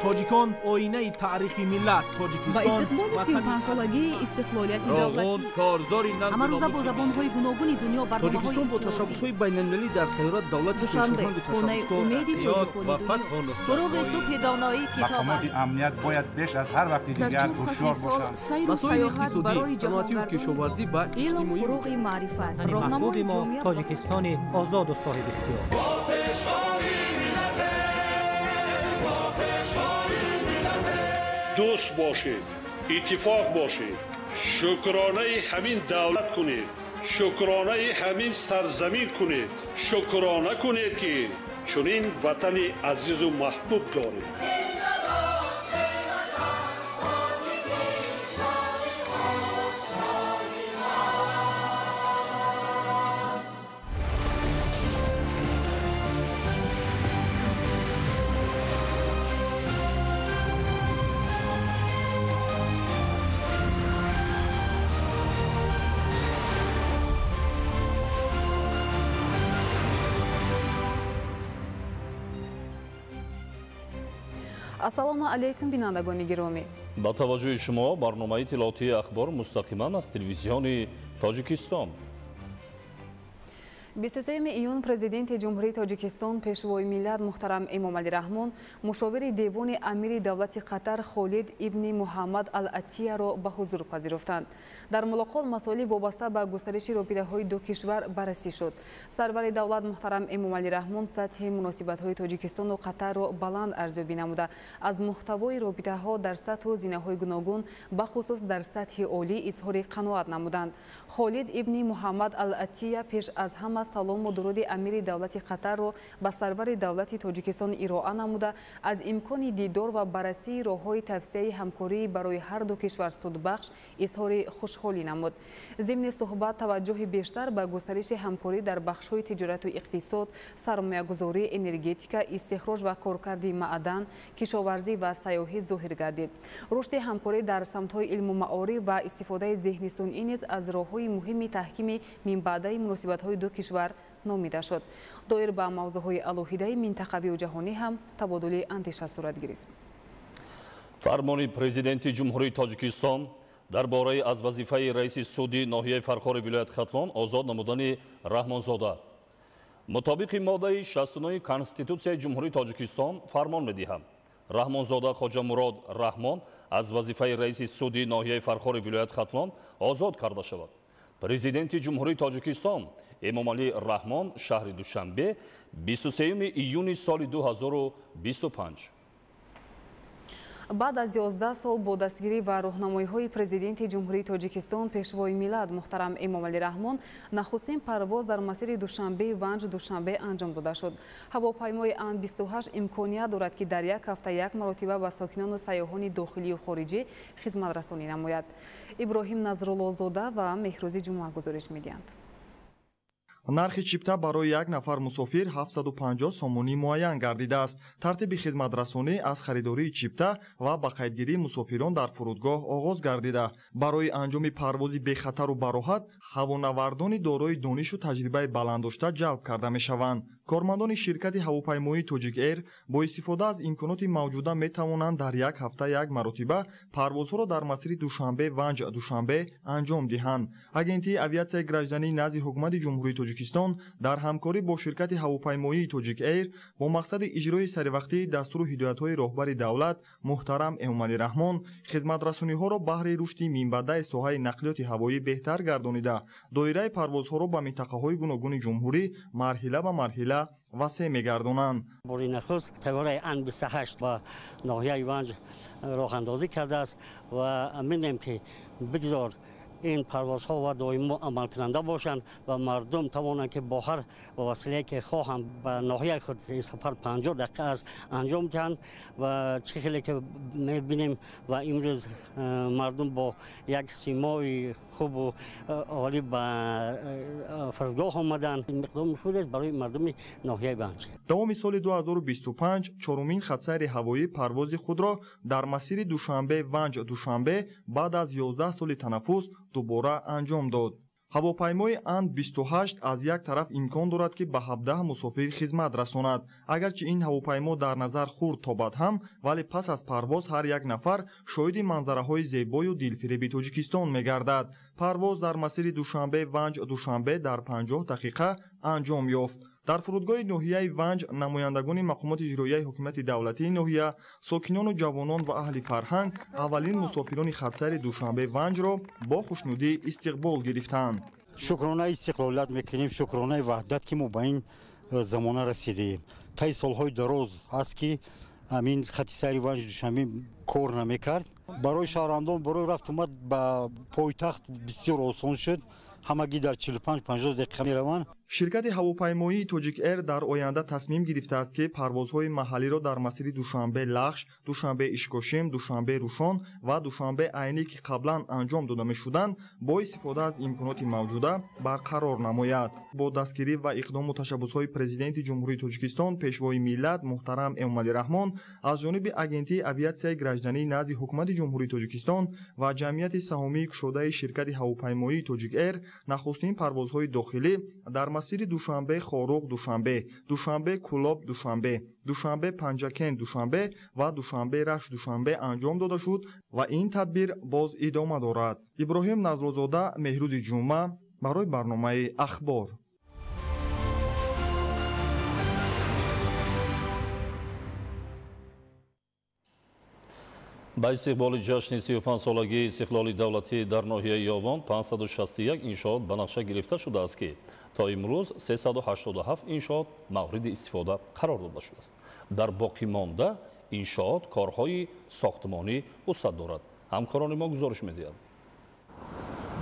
Тоҷикон оинаи таърихи миллат. Тоҷикистон ба истиқболи 35-солагии истиқлолияти давлатӣ. Корзори ҳамарӯза бо забонҳои гуногуни дунё барномаҳои Тоҷикистон бо ташаббусҳои байналмилалӣ дар сайёра давлати Душанбе, хонаи умеди тоҷикони дунё. Фуруғи субҳи доноӣ китоб аст. Мақомоти амният бояд беш аз ҳар вақти дигар ҳушёр бошанд. Сайру саёҳат барои саноатию кишоварзӣ ва илм, иҷтимоӣ. Фуруғи маърифат. Маҳбуби мо Тоҷикистони озоду соҳибихтиёр. Дӯст бошед, иттифоқ бошед, шукронаи ҳамин давлат кунед, шукронаи ҳамин сарзамин кунед, шукрона кунед, ки чунин ватани азизу маҳбуб доред. Ассалому алайкум, бинандагони гиромӣ. Ба таваҷҷӯҳи шумо барномаи иттилоотии Ахбор мустақиман аз телевизиони Тоҷикистон. 23 июн Президенти Ҷумҳурии Тоҷикистон, Пешвои миллат муҳтарам Эмомалӣ Раҳмон мушовири девони амири давлати Қатар Холид ибни Муҳаммад Ал-Атияро ба ҳузур пазируфтанд. Дар мулоқот масоили вобаста ба густариши робитаҳои ду кишвар баррасӣ шуд. Сарвари давлат муҳтарам Эмомалӣ Раҳмон сатҳи муносибатҳои Тоҷикистону Қатарро баланд арзёбӣ намуда, аз муҳтавои робитаҳо дар сатҳу зинаҳои гуногун, бахусус дар сатҳи олӣ изҳори қаноат намуданд. Холид ибни Муҳаммад Ал-Атия пеш аз ҳама салому дуруди амири давлати Қатарро ба сарвари давлати Тоҷикистон ироа намуда, аз имкони дидор ва баррасии роҳҳои тавсияи ҳамкорӣ барои ҳар ду кишвар судбахш изҳори хушҳолӣ намуд. Зимни суҳбат таваҷҷӯҳи бештар ба густариши ҳамкорӣ дар бахшҳои тиҷорату иқтисод, сармоягузорӣ, энергетика, истихроҷ ва коркарди маъдан, кишоварзӣ ва сайёҳӣ зоҳир гардид. Рушди ҳамкорӣ дар самтҳои илму маориф ва истифодаи зеҳни сунъӣ низ аз роҳҳои муҳими таҳкими минбаъдаи муносибатҳои ду кишвар номида шуд. Доир ба мавзӯъҳои алоҳидаи минтақавию ҷаҳонӣ ҳам табодули андеша сурат гирифт. Фармони Президенти Ҷумҳурии Тоҷикистон дар бораи аз вазифаи раиси суди ноҳияи Фархори вилояти Хатлон озод намудани Раҳмонзода. Мутобиқи моддаи 69 Конститутсияи Ҷумҳурии Тоҷикистон фармон медиҳам: Раҳмонзода Хоҷамурод Раҳмон аз вазифаи раиси суди ноҳияи Фархори вилояти Хатлон озод карда шавад. Президенти Ҷумҳурии Тоҷикистон Эмомалӣ Раҳмон, шаҳри Душанбе, 23 июни соли 2025. Баъд аз 11 сол бо дастгирӣ ва роҳнамоиҳои Президенти Ҷумҳурии Тоҷикистон, Пешвои миллат муҳтарам Эмомалӣ Раҳмон нахустин парвоз дар масири Душанбе Ванҷ Душанбе анҷом дода шуд. Ҳавопаймои Ан-28 имконият дорад, ки дар як ҳафта як маротиба ба сокинону сайёҳони дохилию хориҷӣ хизматрасонӣ намояд. Иброҳим Назруллозода ва Меҳрӯзи Ҷумъа гузориш медиҳанд. Нархи чипта барои як нафар мусофир 750 сомонӣ муайян гардидааст. Тартиби хизматрасонӣ аз харидории чипта ва ба қайдгирии мусофирон дар фурудгоҳ оғоз гардида, барои анҷоми парвози бехатару бароҳат ҳавонавардони дорои донишу таҷрибаи баланддошта ҷалб карда мешаванд. Кормандони ширкати ҳавопаймоии Тоҷик Эйр бо истифода аз имконоти мавҷуда метавонанд дар як ҳафта як маротиба парвозҳоро дар масири Душанбе Ванҷ Душанбе анҷом диҳанд. Агентии авиатсияи граждании назди Ҳукумати Ҷумҳурии Тоҷикистон дар ҳамкорӣ бо ширкати ҳавопаймоии Тоҷик Эйр бо мақсади иҷрои саривақтии дастуру ҳидоятҳои роҳбари давлат муҳтарам Эмомалӣ Раҳмон хизматрасониҳоро баҳри рушди минбаъдаи соҳаи нақлиёти ҳавоӣ беҳтар гардонида, доираи парвозҳоро ба минтақаҳои гуногуни ҷумҳурӣ марҳила ба марҳила васеъ мегардонанд. Бори нахуст тайёраи Ан-28 ба ноҳияи Ванҷ роҳандозӣ кардааст ва аминем, ки бигзор ин парвозҳо ва доимо амалкунанда бошанд ва мардум тавонанд, ки бо ҳар василае ки хоҳанд ба ноҳияи худ сафар 50 дақиқа аст анҷом диҳанд. Ва чӣ хеле ки мебинем ва имрӯз мардум бо як симои хубу олӣ ба фурудгоҳ омаданд, миқдоми худ аст барои мардуми ноҳияи Ванҷ. Давоми соли 2025 чорумин хатсайри ҳавоӣ парвози худро дар масири Душанбе Ванҷ Душанбе баъд аз 11 соли танаффус дубора анҷом дод. Ҳавопаймои Ан-28 аз як тараф имкон дорад, ки ба 17 мусофир хизмат расонад. Агарчи ин ҳавопаймо дар назар хурд тобад ҳам, вале пас аз парвоз ҳар як нафар шоҳиди манзараҳои зебою дилфиреби Тоҷикистон мегардад. Парвоз дар масири Душанбе-Ванҷ-Душанбе дар 50 дақиқа анҷом ёфт. Дар фурудгоҳи ноҳияи Ванҷ намояндагони мақомоти иҷроияи ҳукумати давлатии ноҳия, сокинону ҷавонон ва аҳли фарҳанг аввалин мусофирони хатсайри Душанбе-Ванҷро бо хушнудӣ истиқбол гирифтанд. Шукронаи истиқлолият мекунем, шукронаи ваҳдат, ки мо ба ин замона расидаем. Таи солҳои дароз аст, ки ҳамин хати сайри Ванҷ Душанбе кор намекард. Барои шаҳрвандон барои рафтумад ба пойтахт бисёр осон шуд. Ҳамагӣ дар 45-50 дақиқа мераванд. Ширкати ҳавопаймоии Тоҷик Эйр дар оянда тасмим гирифтааст, ки парвозҳои маҳаллиро дар масири Душанбе-Лахш, Душанбе-Ишкошим, Душанбе-Рушон ва Душанбе-Айнӣ, ки қаблан анҷом дода мешуданд, бо истифода аз имконоти мавҷуда барқарор намояд. Бо дастгирӣ ва иқдому ташаббусҳои Президенти Ҷумҳурии Тоҷикистон, Пешвои миллат муҳтарам Эмомалӣ Раҳмон, аз ҷониби Агентии авиатсияи граждании назди Ҳукумати Ҷумҳурии Тоҷикистон ва Ҷамъияти саҳомии кушодаи ширкати ҳавопаймоии Тоҷик Эйр нахустин парвозҳои дохилӣ дар масири Душанбе-Хоруғ Душанбе, Душанбе-Кӯлоб Душанбе, Душанбе-Панҷакент Душанбе ва Душанбе-Рашт Душанбе анҷом дода шуд ва ин тадбир боз идома дорад. Иброҳим Назрулзода, Меҳрӯзи Ҷумъа, барои барномаи Ахбор. Ба истиқболи ҷашни 35-солагии истиқлоли давлатӣ дар ноҳияи Ёвон 561 иншоот ба нақша гирифта шудааст, ки то имрӯз 387 иншоот мавриди истифода қарор дода шудааст. Дар боқимонда иншоот корҳои сохтмонӣ вусъат дорад. Ҳамкорони мо гузориш медиҳанд.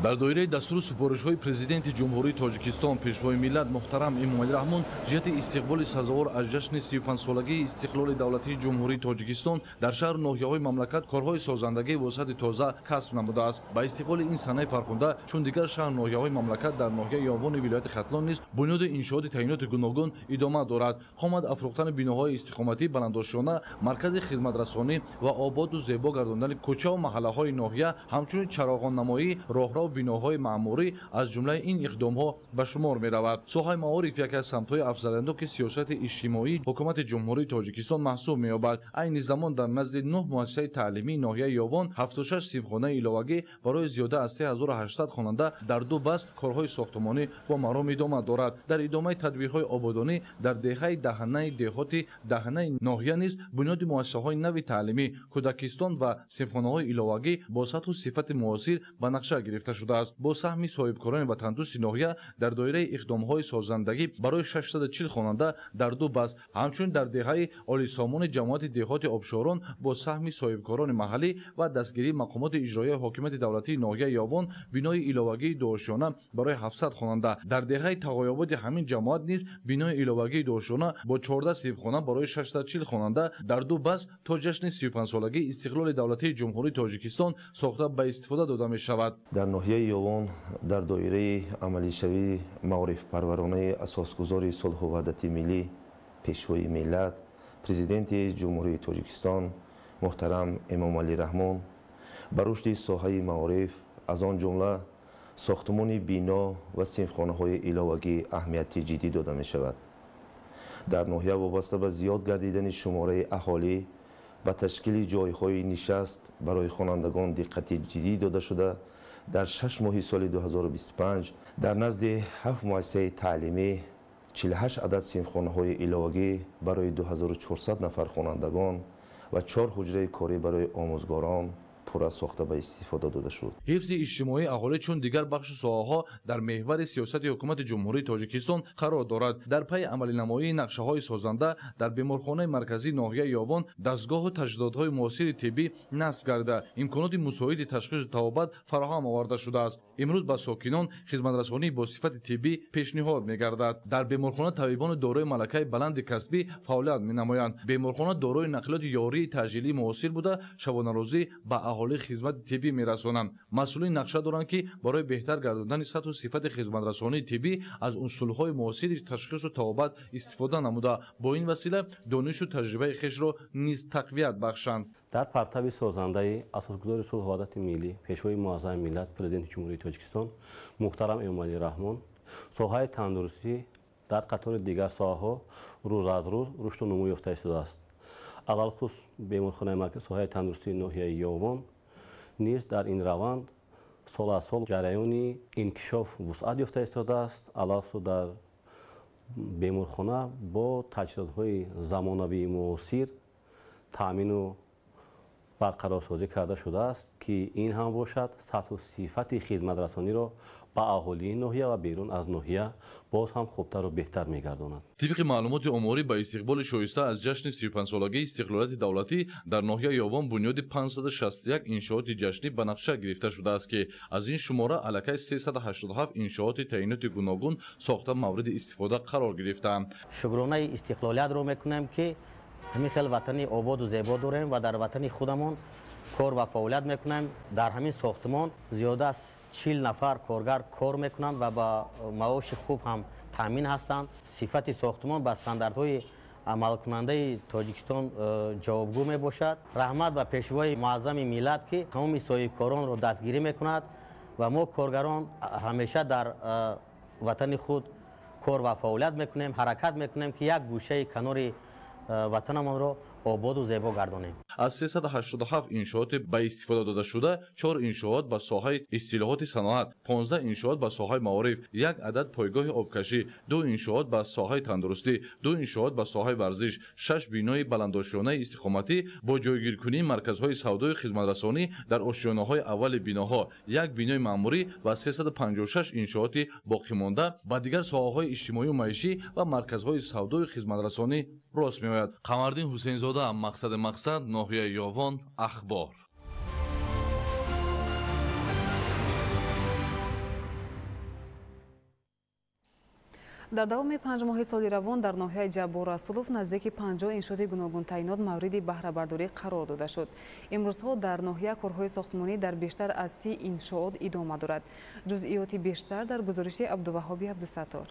Дар доираи дастуру супоришҳои Президенти Ҷумҳурии Тоҷикистон, Пешвои миллат муҳтарам Эмомалӣ Раҳмон, ҷиҳати истиқболи сазовор аз ҷашни 35-солагии истиқлоли давлатии Ҷумҳурии Тоҷикистон дар шаҳру ноҳияҳои мамлакат корҳои созандагии вусъати тоза касб намудааст. Ба истиқболи ин санаи фархунда, чун дигар шаҳру ноҳияҳои мамлакат, дар ноҳияи Ёвони вилояти Хатлон низ бунёди иншооти таъиноти гуногун идома дорад. Қомат афрӯхтани биноҳои истиқоматӣ, баландошёна, маркази хизматрасонӣ ва ободу зебо гардондани кӯчаву маҳаллаҳои ноҳия, ҳамчунин чароғоннамоӣ, роҳрав, биноҳои маъмурӣ аз ҷумлаи ин иқдомҳо ба шумор меравад. Соҳаи маориф яке аз самтҳои афзалиятноки сиёсати иҷтимоии ҳукумати Ҷумҳурии Тоҷикистон маҳсуб меёбад. Айни замон дар назди 9 муассисаи таълимии ноҳияи Ёвон 76 синфхонаи иловагӣ барои зиёда аз 3800 хонанда дар ду баст корҳои сохтмонӣ бо маром идома дорад. Дар идомаи тадбирҳои ободонӣ дар деҳаи Даҳанаи деҳоти Даҳанаи ноҳия низ бунёди муассисаҳои нави таълимӣ, кӯдакистон ва синфхонаҳои иловагӣ бо сатҳу сифати муосир ба нақша гирифта шудааст. Бо саҳми соҳибкорони ватандӯсти ноҳия дар доираи иқдомҳои созандагӣ барои 640 хонанда дар ду баст, ҳамчунин дар деҳаи Олисомони ҷамоати деҳоти Обшорон бо саҳми соҳибкорони маҳаллӣ ва дастгирии мақомоти иҷроияи ҳокимияти давлатии ноҳияи Ёвон бинои иловагии дуошёна барои 700 хонанда, дар деҳаи Тағоёбоди ҳамин ҷамоат низ бинои иловагии дуошёна бо 14 синфхона барои 640 хонанда дар ду баст то ҷашни 35-солагии истиқлоли давлатии Ҷумҳурии Тоҷикистон сохта ба истифода дода мешавад. Дар ноҳияи Ёвон дар доираи амалишавии маорифпарваронаи асосгузори сулҳу ваҳдати миллӣ, Пешвои миллат, Президенти Ҷумҳурии Тоҷикистон муҳтарам Эмомалӣ Раҳмон ба рушди соҳаи маориф, аз он ҷумла сохтмони бино ва синфхонаҳои иловагӣ аҳамияти ҷиддӣ дода мешавад. Дар ноҳия вобаста ба зиёд гардидани шумораи аҳолӣ ба ташкили ҷойҳои нишаст барои хонандагон диққати ҷиддӣ дода шуда, дар 6 моҳи соли 2025 дар назди 7 муассисаи таълимӣ 48 адад синфхонаҳои иловагӣ барои 2400 нафар хонандагон ва 4 ҳуҷраи корӣ барои омӯзгорон пурра сохта ба истифода дода шуд. Ҳифзи иҷтимоии аҳолӣ чун дигар бахшу соҳаҳо дар меҳвари сиёсати ҳукумати Ҷумҳурии Тоҷикистон қарор дорад. Дар пайи амалинамоии нақшаҳои созанда дар беморхонаи марказии ноҳияи Ёвон дастгоҳу таҷҳизотҳои муосири тиббӣ насб карда, имконоти мусоиди ташхису табобат фароҳам оварда шудааст. Имрӯз ба сокинон хизматрасонии бо сифати тиббӣ пешниҳод мегардад. Дар беморхона табибони дорои малакаи баланди касбӣ фаъолият менамоянд. Беморхона дорои нақлиёти ёрии таъҷилии муосир буда, шабонарӯзӣ ба аҳолӣ аҳолӣ хизмати тиббӣ мерасонанд. Масъулин нақша доранд, ки барои беҳтар гардондани сатҳу сифати хизматрасонии тиббӣ аз усулҳои муосири ташхису табобат истифода намуда, бо ин васила донишу таҷрибаи хешро низ тақвият бахшанд. Дар партави созандаи асосгузори сулҳу ваҳдати миллӣ, пешвои муаззами миллат, президенти Ҷумҳурии Тоҷикистон муҳтарам Эмомалӣ Раҳмон, соҳаи тандурустӣ дар қатори дигар соҳаҳо рӯз аз рӯз рушду нумӯ ёфта истодааст. Алалхусус беморхонаи маркази соҳаи тандурустии ноҳияи Ёвон низ дар ин раванд сол аз сол ҷараёни инкишоф вусъат ёфта истодааст. Алалхусус дар беморхона бо таҷҳизотҳои замонавии муосир таъмину барқарорсозӣ карда шудааст, ки ин ҳам бошад сатҳу сифати хизматрасониро ба аҳолии ноҳия ва берун аз ноҳия боз ҳам хубтару беҳтар мегардонад. Тибқи маълумоти оморӣ, ба истиқболи шоиста аз ҷашни 35-солагии истиқлолияти давлатӣ дар ноҳияи Ёвон бунёди 561 иншооти ҷашнӣ ба нақша гирифта шудааст, ки аз ин шумора аллакай 387 иншооти таъиноти гуногун сохта мавриди истифода қарор гирифтаанд. Шукронаи истиқлолиятро мекунем, ки ҳамин хел ватани ободу зебо дорем ва дар ватани худамон кор ва фаъолият мекунем. Дар ҳамин сохтмон зиёда аз 40 нафар коргар кор мекунанд ва ба маоши хуб ҳам таъмин ҳастанд. Сифати сохтмон ба стандартҳои амалкунандаи Тоҷикистон ҷавобгӯ мебошад. Раҳмат ба пешвои муаззами миллат, ки тамоми соҳибкоронро дастгирӣ мекунад ва мо коргарон ҳамеша дар ватани худ кор ва фаъолият мекунем, ҳаракат мекунем, ки як гӯшаи канори ватанамонро ободу зебо гардонем. Аз 387 иншооти ба истифода додашуда, 4 иншоот ба соҳаи истилоҳоти саноат, 15 иншоот ба соҳаи маориф, 1 адад пойгоҳи обкашӣ, 2 иншоот ба соҳаи тандурустӣ, 2 иншоот ба соҳаи варзиш, 6 бинои баландошёнаи истиқоматӣ бо ҷойгиркунии марказҳои савдою хизматрасонӣ дар ошёнаҳои аввали биноҳо, 1 бинои маъмурӣ ва 356 иншооти боқимонда ба дигар соҳаҳои иҷтимоию маишӣ ва марказҳои савдою хизматрасонӣ рост меояд. Қамардин Ҳусейнзода, Мақсади Мақсад, ноҳияи Ёвон, Ахбор. Дар давоми 5 моҳи соли равон дар ноҳияи Ҷаббор Расулов наздики 50 иншооти гуногунтаъинот мавриди баҳрабардорӣ қарор дода шуд. Имрӯзҳо дар ноҳия корҳои сохтмонӣ дар бештар аз 30 иншоот идома дорад. Ҷузъиёти бештар дар гузориши Абдуваҳоби Абдусаттор.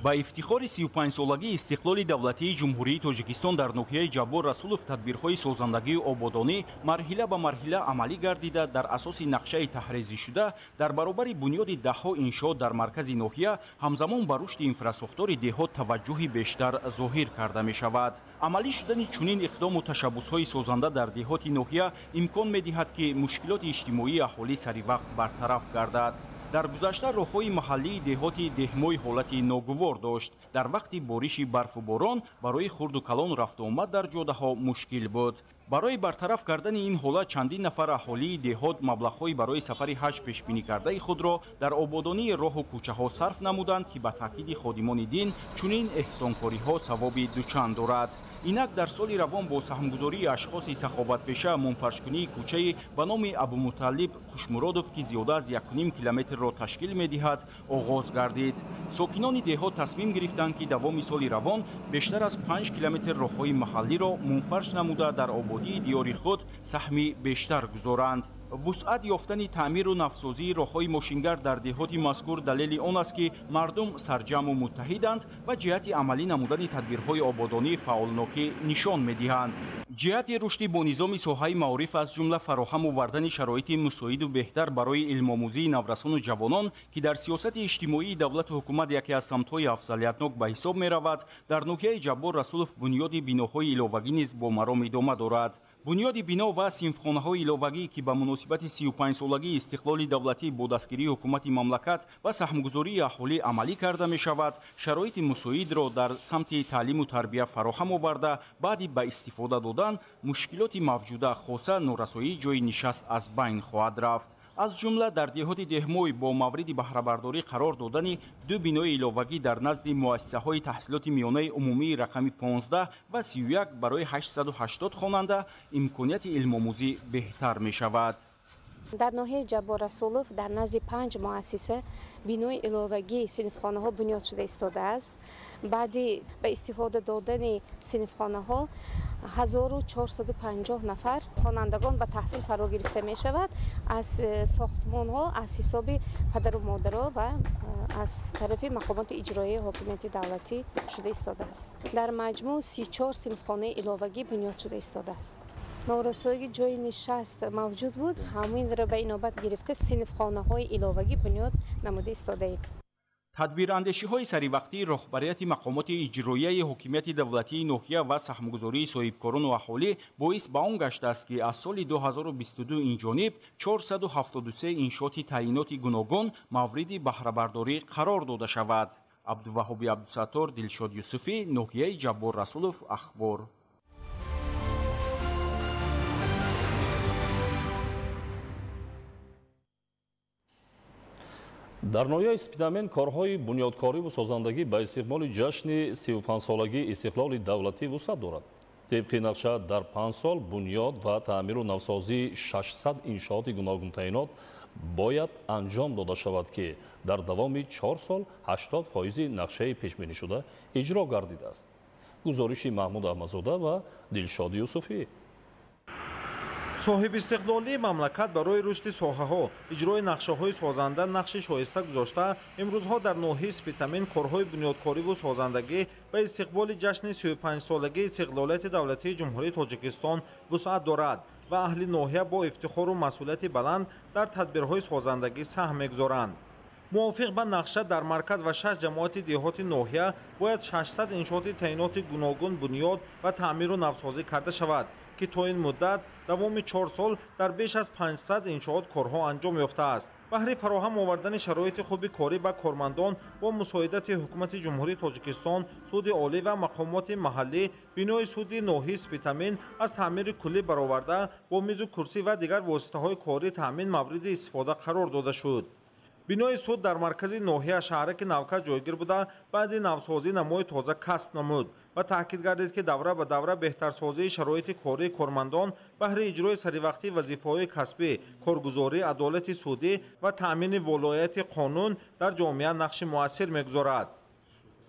Ба ифтихори 35-солагии истиқлоли давлатии Ҷумҳурии Тоҷикистон дар ноҳияи Ҷаббор Расулов тадбирҳои созандагию ободонӣ марҳила ба марҳила амалӣ гардида, дар асоси нақшаи таҳризишуда дар баробари бунёди даҳҳо иншоот дар маркази ноҳия ҳамзамон ба рушди инфрасохтори деҳот таваҷҷӯҳи бештар зоҳир карда мешавад. Амалӣ шудани чунин иқдому ташаббусҳои созанда дар деҳоти ноҳия имкон медиҳад, ки мушкилоти иҷтимоии аҳолӣ саривақт бартараф гардад. Дар гузашта роҳҳои маҳаллии деҳоти Деҳмой ҳолати ногувор дошт. Дар вақти бориши барфу борон барои хурду калон рафтуомад дар ҷодаҳо мушкил буд. Барои бартараф кардани ин ҳолат чандин нафар аҳолии деҳот маблағҳои барои сафари ҳаҷ пешбинӣ кардаи худро дар ободонии роҳу кӯчаҳо сарф намуданд, ки ба таъкиди ходимони дин чунин эҳсонкориҳо савоби дучанд дорад. Инак дар соли равон бо саҳмгузории ашхоси саховатпеша мунфаршкунии кӯчаи ба номи Абумуталлиб Хушмуродов, ки зиёда аз 1,5 километрро ташкил медиҳад, оғоз гардид. Сокинони деҳот тасмим гирифтанд, ки давоми соли равон бештар аз 5 километр роҳҳои маҳаллиро мунфарш намуда дар ободии диёри худ саҳми бештар гузоранд. Вусъат ёфтани таъмиру нафсозии роҳҳои мошингард дар деҳоти мазкур далели он аст, ки мардум сарҷамъу муттаҳиданд ва ҷиҳати амалӣ намудани тадбирҳои ободонӣ фаъолнокӣ нишон медиҳанд. Ҷиҳати рушди бо низоми соҳаи маориф аз ҷумла фароҳам овардани шароити мусоиду беҳтар барои илмомӯзии наврасону ҷавонон, ки дар сиёсати иҷтимоии давлату ҳукумат яке аз самтҳои афзалиятнок ба ҳисоб меравад, дар ноҳияи Ҷаббор Расулов бунёди биноҳои иловагӣ низ бо маром идома дорад. Бунёди бино ва синфхонаҳои иловагӣ, ки ба муносибати 35-солагии истиқлоли давлатӣ бо дастгирии ҳукумати мамлакат ва саҳмгузории аҳолӣ амалӣ карда мешавад, шароити мусоидро дар самти таълиму тарбия фароҳам оварда, баъди ба истифода додан мушкилоти мавҷуда, хоса норасоии ҷойи нишаст аз байн хоҳад рафт. Аз ҷумла дар деҳоти Деҳмой бо мавриди баҳрабардорӣ қарор додани 2 бинои иловагӣ дар назди муассисаҳои таҳсилоти миёнаи умумии рақами 15 ва 31 барои 880 хонанда имконияти илмомӯзӣ беҳтар мешавад. Дар ноҳияи Ҷаббор Расулов дар назди 5 муассиса бинои иловагии синфхонаҳо бунёд шуда истодааст. Баъди ба истифода додани синфхонаҳо 1450 нафар Хонандагон ба таҳсил фаро гирифта мешавад, аз сохтмонҳо аз ҳисоби падару модаро ва аз тарафи мақомоти иҷроияи ҳокимияти давлатӣ шуда истодааст. Дар маҷмӯъ 34 синфхонаи иловагӣ бунёд шуда истодааст. Норасоии ҷойи нишаст мавҷуд буд, ҳаминро ба инобат гирифта синфхонаҳои иловагӣ бунёд намуда истодаем. Тадбирандешиҳои саривақтии роҳбарияти мақомоти иҷроияи ҳокимияти давлатии ноҳия ва саҳмгузории соҳибкорону аҳолӣ боис ба он гаштааст, ки аз соли 2022 инҷониб 473 иншооти таъиноти гуногун мавриди баҳрабардорӣ қарор дода шавад. Абдуваҳоби Абдусаттор, Дилшод Юсуфӣ, ноҳияи Ҷаббор Расулов, Ахбор. Дар ноҳияи Спитамен корҳои бунёдкориву созандагӣ ба истиқболи ҷашни 35-солагии истиқлоли давлатӣ вусъат дорад. Тибқи нақша дар 5 сол бунёд ва таъмиру навсозии 600 иншооти гуногунтаъинот бояд анҷом дода шавад, ки дар давоми 4 сол 80% нақшаи пешбинишуда иҷро гардидааст. Гузориши Маҳмуд Аҳмадзода ва Дилшоди Юсуфӣ. Соҳибистиқлолии мамлакат барои рушди соҳаҳо, иҷрои нақшаҳои созанда нақши шоиста гузошта, имрӯзҳо дар ноҳияи Спитамен корҳои бунёдкориву созандагӣ ба истиқболи ҷашни 35-солагии истиқлолияти давлатии Ҷумҳурии Тоҷикистон вусъат дорад ва аҳли ноҳия бо ифтихору масъулияти баланд дар тадбирҳои созандагӣ саҳм мегузоранд. Мувофиқ ба нақша дар марказ ва 6 ҷамоати деҳоти ноҳия бояд 600 иншооти таъиноти гуногун бунёд ва таъмиру навсозӣ карда шавад, ки то ин муддат давоми 4 сол дар беш аз 500 иншоот корҳо анҷом ёфтааст. Баҳри фароҳам овардани шароити хуби корӣ ба кормандон бо мусоидати ҳукумати Ҷумҳурии Тоҷикистон, суди олӣ ва мақомоти маҳаллӣ бинои суди ноҳияи Спитамен аз таъмири куллӣ бароварда бо мизу курсӣ ва дигар воситаҳои корӣ таъмин мавриди истифода қарор дода шуд. Бинои суд дар маркази ноҳия шаҳраки Навка ҷойгир буда, баъди навсозӣ намои тоза касб намуд ва таъкид гардид, ки давра ба давра беҳтарсозии шароити кории кормандон баҳри иҷрои саривақтии вазифаҳои касбӣ, коргузорӣ, адолати судӣ ва таъмини волояти қонун дар ҷомеа нақши муассир мегузорад.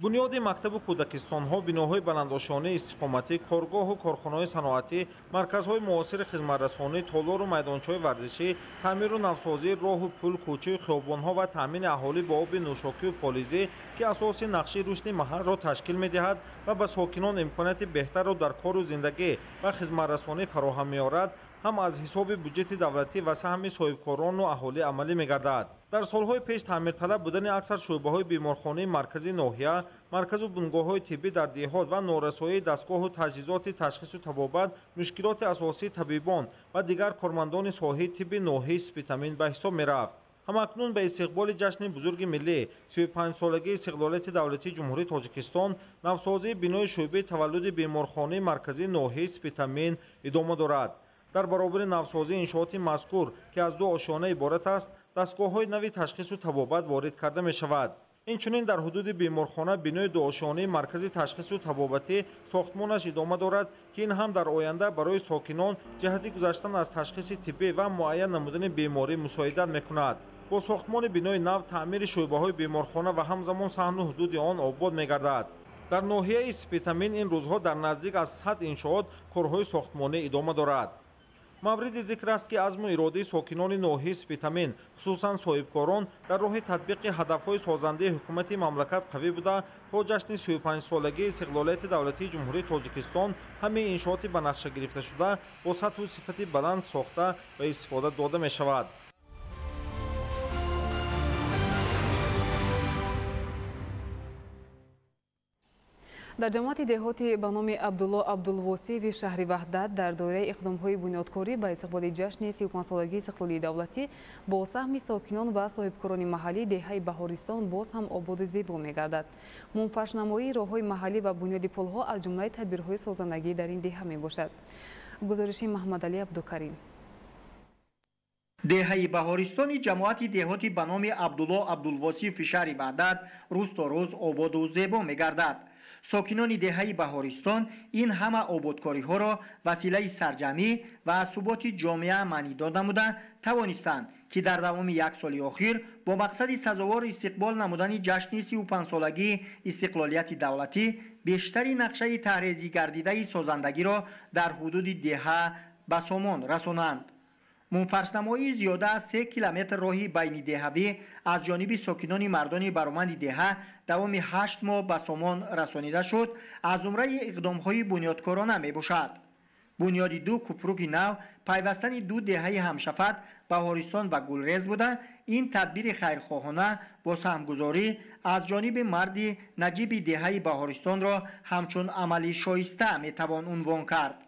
Бунёди мактабу кӯдакистонҳо, биноҳои баландошёнаи истиқоматӣ, коргоҳу корхонаҳои саноатӣ, марказҳои муосири хизматрасонӣ, толору майдончаҳои варзишӣ, таъмиру навсозии роҳу пул, кӯчаю хиёбонҳо ва таъмини аҳолӣ бо оби нӯшокию полизӣ, ки асоси нақши рушди маҳалро ташкил медиҳад ва ба сокинон имконияти беҳтарро дар кору зиндагӣ ва хизматрасонӣ фароҳам меорад, ҳам аз ҳисоби буҷети давлатӣ ва саҳми соҳибкорону аҳолӣ амалӣ мегардад. Дар солҳои пеш таъмирталаб будани аксар шӯъбаҳои беморхонаи маркази ноҳия, марказу бунгоҳҳои тиббӣ дар деҳот ва норасоии дастгоҳу таҷҳизоти ташхису табобат мушкилоти асосии табибон ва дигар кормандони соҳаи тибби ноҳияи Спитамен ба ҳисоб мерафт. Ҳамакнун ба истиқболи ҷашни бузурги миллӣ 35-солагии истиқлолияти давлатии Ҷумҳурии Тоҷикистон навсозии бинои шӯъбаи таваллуди беморхонаи марказии ноҳияи Спитамен идома дорад. Дар баробари навсозии иншооти мазкур, ки аз 2 ошёна иборат аст, дастгоҳҳои нави ташхису табобат ворид карда мешавад. Инчунин дар ҳудуди беморхона бинои дуошёнаи маркази ташхису табобатӣ сохтмонаш идома дорад, ки ин ҳам дар оянда барои сокинон ҷиҳати гузаштан аз ташхиси тиббӣ ва муайян намудани беморӣ мусоидат мекунад. Бо сохтмони бинои нав таъмири шӯъбаҳои беморхона ва ҳамзамон саҳну ҳудуди он обод мегардад. Дар ноҳияи Спитамен ин рӯзҳо дар наздик аз 100 иншоот корҳои сохтмонӣ идома дорад. Мавриди зикр аст, ки азму иродаи сокинони ноҳияи Спитамен, хусусан соҳибкорон, дар роҳи татбиқи ҳадафҳои созандаи ҳукумати мамлакат қавӣ буда, то ҷашни 35-солагии истиқлолияти давлатии Ҷумҳурии Тоҷикистон ҳамаи иншооти ба нақша гирифташуда бо сатҳу сифати баланд сохта ва истифода дода мешавад. Дар ҷамоати деҳоти ба номи Абдулло Абдулвосиеви шаҳри Ваҳдат дар доираи иқдомҳои бунёдкорӣ ба истиқболи ҷашни 35-солагии истиқлолии давлатӣ бо саҳми сокинон ва соҳибкорони маҳаллӣ деҳаи Баҳористон боз ҳам ободу зебо мегардад. Мумфаршнамоии роҳҳои маҳаллӣ ва бунёди пулҳо аз ҷумлаи тадбирҳои созандагӣ дар ин деҳа мебошад. Гузориши Маҳмадалӣ Абдукарим. Деҳаи Баҳористони ҷамоати деҳоти ба номи Абдулло Абдулвосиеви шаҳри Ваҳдат рӯз то рӯз ободу зебо мегардад. Сокинони деҳаи Баҳористон ин ҳама ободкориҳоро василаи сарҷамӣ ва аз суботи ҷомеа маънидод намуда тавонистанд, ки дар давоми як соли охир бо мақсади сазовор истиқбол намудани ҷашни 35-солагии истиқлолияти давлатӣ бештари нақшаи таҳрезӣ гардидаи созандагиро дар ҳудуди деҳа ба сомон расонанд. Мунфаршнамоии зиёда аз 3 километр роҳи байнидеҳавӣ аз ҷониби сокинони мардони бароманди деҳа давоми 8 моҳ ба сомон расонида шуд, аз зумраи иқдомҳои бунёдкорона мебошад. Бунёди 2 купруки нав, пайвастани 2 деҳаи ҳамшафат Баҳористон ва Гулрез буда, ин тадбири хайрхоҳона бо саҳмгузорӣ аз ҷониби марди наҷиби деҳаи Баҳористонро ҳамчун амали шоиста метавон унвон кард.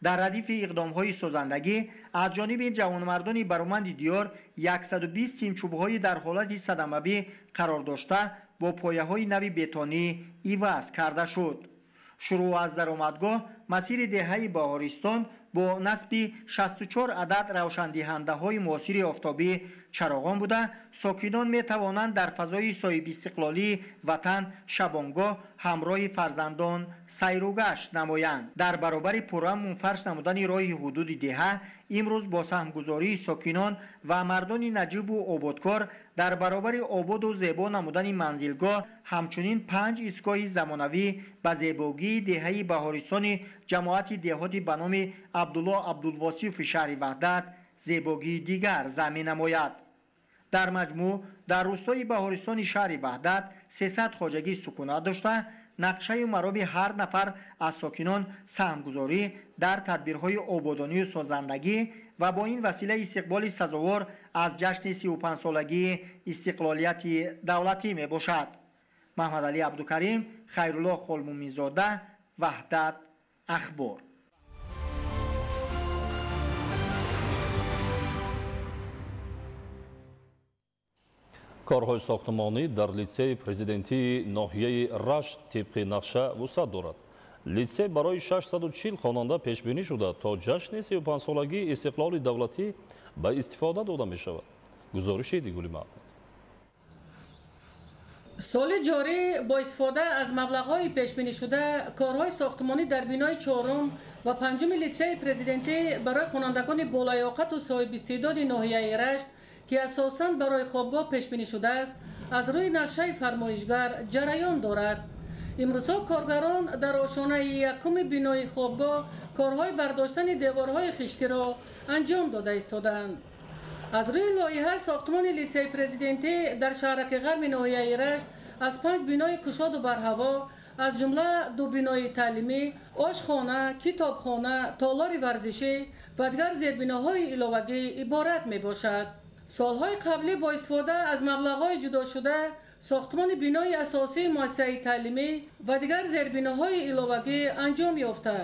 Дар радифи иқдомҳои созандагӣ аз ҷониби ҷавонмардони бароманди диёр 120 симчӯбҳои дар ҳолати садамавӣ қарор дошта бо пояҳои нави бетонӣ иваз карда шуд. Шурӯъ аз даромадгоҳ масири деҳаи Баҳористон бо насби 64 адад равшандиҳандаҳои муосири офтобӣ чароғон буда, сокинон метавонанд дар фазои соҳибистиқлолии ватан шабонгоҳ ҳамроҳи фарзандон сайругашт намоянд. Дар баробари пурра мунфарш намудани роҳи ҳудуди деҳа, имрӯз бо саҳмгузории сокинон ва мардони наҷибу ободкор дар баробари ободу зебо намудани манзилгоҳ ҳамчунин 5 истгоҳи замонавӣ ба зебогии деҳаи Баҳористони ҷамоати деҳоти ба номи Абдулло Абдулвосифи шаҳри Ваҳдат зебогии дигар замин намояд. Дар маҷмӯъ дар рӯстои Баҳористони шаҳри Ваҳдат 300 хоҷагӣ сукунат дошта, нақшаю мароми ҳар нафар аз сокинон саҳмгузорӣ дар тадбирҳои ободонию созандагӣ ва бо ин васила истиқболи сазовор аз ҷашни 35-солагии истиқлолияти давлатӣ мебошад. Маҳмадалӣ Абдукарим, Хайрулло Холмуминзода, Ваҳдат, Ахбор. Корҳои сохтмонӣ дар литсейи президентии ноҳияи Рашт тибқи нақша вусъат дорад. Литсей барои 640 хонанда пешбинӣ шуда, то ҷашни 35-солагии истиқлоли давлатӣ ба истифода дода мешавад. Гузориши Дигули Маҳмуд. Соли ҷорӣ бо истифода аз маблағҳои пешбинишуда корҳои сохтмонӣ дар бинои 4 ва 5 литсейи президентӣ барои хонандагони болаёқату соҳибистеъдоди ноҳияи Рашт, ки асосан барои хобгоҳ пешбинӣ шудааст, аз рӯи нақшаи фармоишгар ҷараён дорад. Имрӯзҳо коргарон дар ошонаи якуми бинои хобгоҳ корҳои бардоштани деворҳои хиштиро анҷом дода истодаанд. Аз рӯи лоиҳа сохтмони литсейи президентӣ дар шаҳраки ғарби ноҳияи Рашт аз 5 бинои кушоду барҳаво, аз ҷумла 2 бинои таълимӣ, ошхона, китобхона, толори варзишӣ ва дигар зербиноҳои иловагӣ иборат мебошад. Солҳои қаблӣ бо истифода аз маблағҳои ҷудошуда сохтмони бинои асосии муассисаи таълимӣ ва дигар зербиноҳои иловагӣ анҷом ёфта,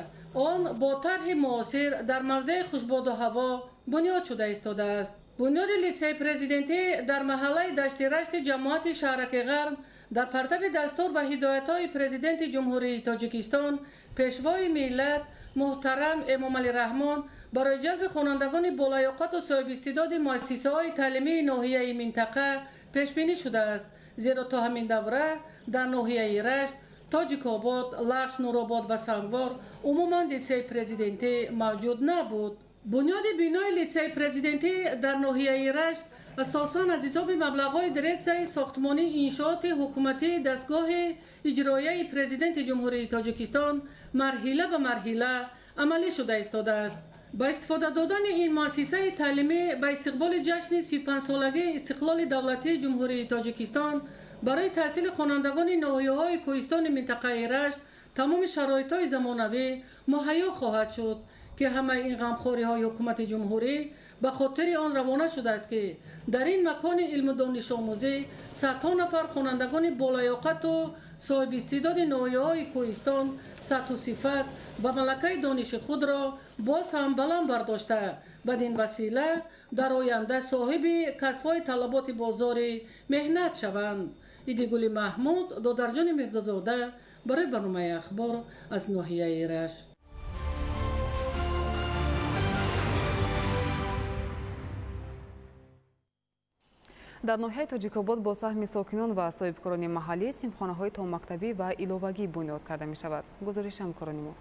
он бо тарҳи муосир дар мавзеи хушбоду ҳаво бунёд шуда истодааст. Бунёди литсейи президентӣ дар маҳаллаи Дашти Рашти ҷамоати шаҳраки Ғарб дар партави дастур ва ҳидоятҳои президенти Ҷумҳурии Тоҷикистон, пешвои миллат муҳтарам Эмомалӣ Раҳмон барои ҷалби хонандагони болаёқату соҳибистеъдоди муассисаҳои таълимии ноҳияи минтақа пешбинӣ шудааст, зеро то ҳамин давра дар ноҳияи Рашт, Тоҷикобод, Лахш, Нуробод ва Сангвор умуман литсейи президентӣ мавҷуд набуд. Бунёди бинои литсейи президентӣ дар ноҳияи Рашт асосан аз ҳисоби маблағҳои дирексияи сохтмонии иншооти ҳукуматии дастгоҳи иҷроияи президенти Ҷумҳурии Тоҷикистон марҳила ба марҳила амалӣ шуда истодааст. Ба истифода додани ин муассисаи таълимӣ ба истиқболи ҷашни 35-солагии истиқлоли давлатии Ҷумҳурии Тоҷикистон барои таҳсили хонандагони ноҳияҳои кӯҳистони минтақаи Рашт тамоми шароитҳои замонавӣ муҳайё хоҳад шуд, ки ҳамаи ин ғамхориҳои ҳукумати ҷумҳурӣ ба хотири он равона шудааст, ки дар ин макони илму донишомӯзӣ садҳо нафар хонандагони болаёқату соҳибистеъдоди ноҳияҳои кӯҳистон сатҳу сифат ва малакаи дониши худро боз ҳам баланд бардошта, бадин васила дар оянда соҳиби касбҳои талаботи бозори меҳнат шаванд. Идигули Маҳмуд, Додарҷони Мирзозода барои барномаи Ахбор аз ноҳияи Рашт. Дар ноҳияи Тоҷикобод бо саҳми сокинон ва соҳибкорони маҳаллӣ синфхонаҳои томактабӣ ва иловагӣ бунёд карда мешавад. Гузориши ҳамкорони мо.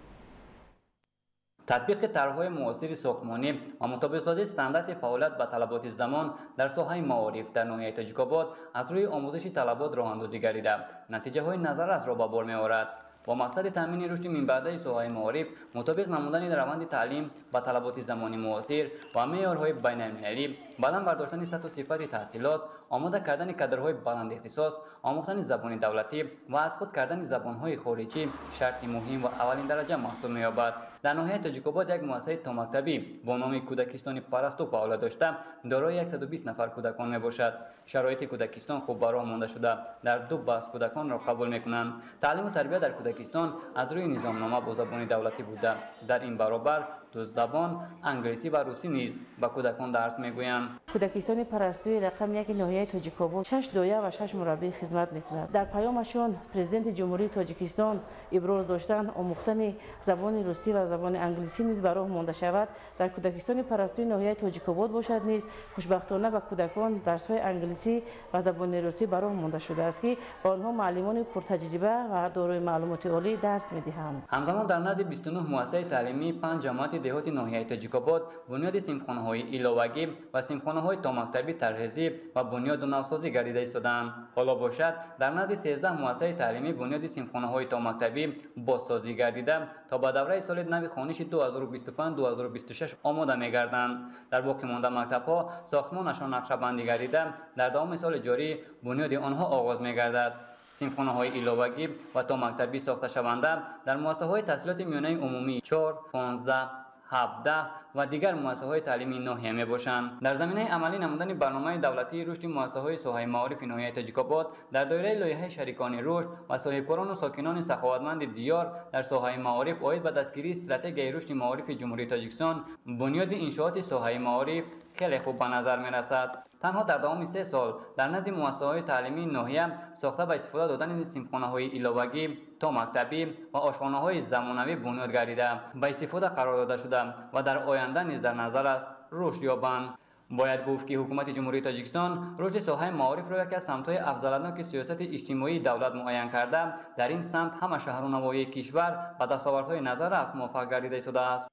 Татбиқи тарҳҳои муосири сохтмонӣ ва мутобиқсозии стандарти фаъолият ба талаботи замон дар соҳаи маориф дар ноҳияи Тоҷикобод аз рӯи омӯзиши талабот роҳандозӣ гардида, натиҷаҳои назаррасро ба бор меорад. Бо мақсади таъмини рушди минбаъдаи соҳаи маориф, мутобиқ намудани раванди таълим ба талаботи замони муосир ва меъёрҳои байналмилалӣ, баланд бардоштани сатҳу сифати таҳсилот, омода кардани кадрҳои баландихтисос, омӯхтани забони давлатӣ ва аз худ кардани забонҳои хориҷӣ шарти муҳим ва аввалин дараҷа маҳсуб меёбад. Дар ноҳияи Тоҷикобод як муассисаи томактабӣ бо номи Кӯдакистони Парасту фаъолият дошта, дорои 120 нафар кӯдакон мебошад. Шароити кӯдакистон хуб ба роҳ монда шуда, дар ду баст кӯдаконро қабул мекунанд. Таълиму тарбия дар кӯдакистон аз рӯи низомнома бо забони давлатӣ буда, дар ин баробар ду забон англисӣ ва русӣ низ ба кӯдакон дарс мегӯянд. Кӯдакистони Парастуи рақами 1 ноҳияи Тоҷикобод 6 доя ва 6 мураббӣ хизмат мекунад. Дар паёмашон Президенти Ҷумҳурии Тоҷикистон иброз доштанд, омӯхтани забони русӣ ва забони англисӣ низ ба роҳ монда шавад. Дар кӯдакистони Парастуи ноҳияи Тоҷикобод бошад низ хушбахтона ба кӯдакон дарсҳои англисӣ ва забони русӣ ба роҳ монда шудааст, ки ба онҳо муаллимони пуртаҷриба ва дорои маълумоти олӣ дарс медиҳанд. Ҳамзамон дар назди 29 муассисаи таълимӣ 5 ҷамоати деҳоти ноҳияи Тоҷикобод бунёди синфхонаҳои иловагӣ ва синфхонаҳои томактабӣ тарҳрезӣ ва бунёду навсозӣ гардида истодаанд. Ҳоло бошад дар назди 13 муассисаи таълимӣ бунёди синфхонаҳои томактабӣ бозсозӣ гардида то ба давраи соли нави хониши 2025-2026 омода мегарданд. Дар боқимонда мактабҳо сохтмонашон нақшабандӣ гардида дар давоми соли ҷорӣ бунёди онҳо оғоз мегардад. Синфхонаҳои иловагӣ ва томактабӣ сохташаванда дар муассисаҳои таҳсилоти миёнаи умумӣ 4, 15, 17 ва дигар муассисаҳои таълимии ноҳия мебошанд. Дар заминаи амалӣ намудани барномаи давлатии рушди муассисаҳои соҳаи маорифи ноҳияи Тоҷикобод дар доираи лоиҳаи шарикони рушд ва соҳибкорону сокинони саховатманди диёр дар соҳаи маориф оид ба дастгирии стратегияи рушди маорифи Ҷумҳурии Тоҷикистон бунёди иншооти соҳаи маориф хеле хуб ба назар мерасад. Танҳо дар давоми 3 сол дар назди муассисаҳои таълимии ноҳия сохта ба истифода додани синфхонаҳои иловагӣ, томактабӣ ва ошхонаҳои замонавӣ бунёд гардида ба истифода қарор дода шуда ва дар оянда низ дар назар аст рушд ёбанд. Бояд гуфт, ки ҳукумати Ҷумҳурии Тоҷикистон рушди соҳаи маорифро яке аз самтҳои афзалиятноки сиёсати иҷтимоии давлат муайян карда, дар ин самт ҳама шаҳру навоҳии кишвар ба дастовардҳои назаррас муваффақ гардида истодааст.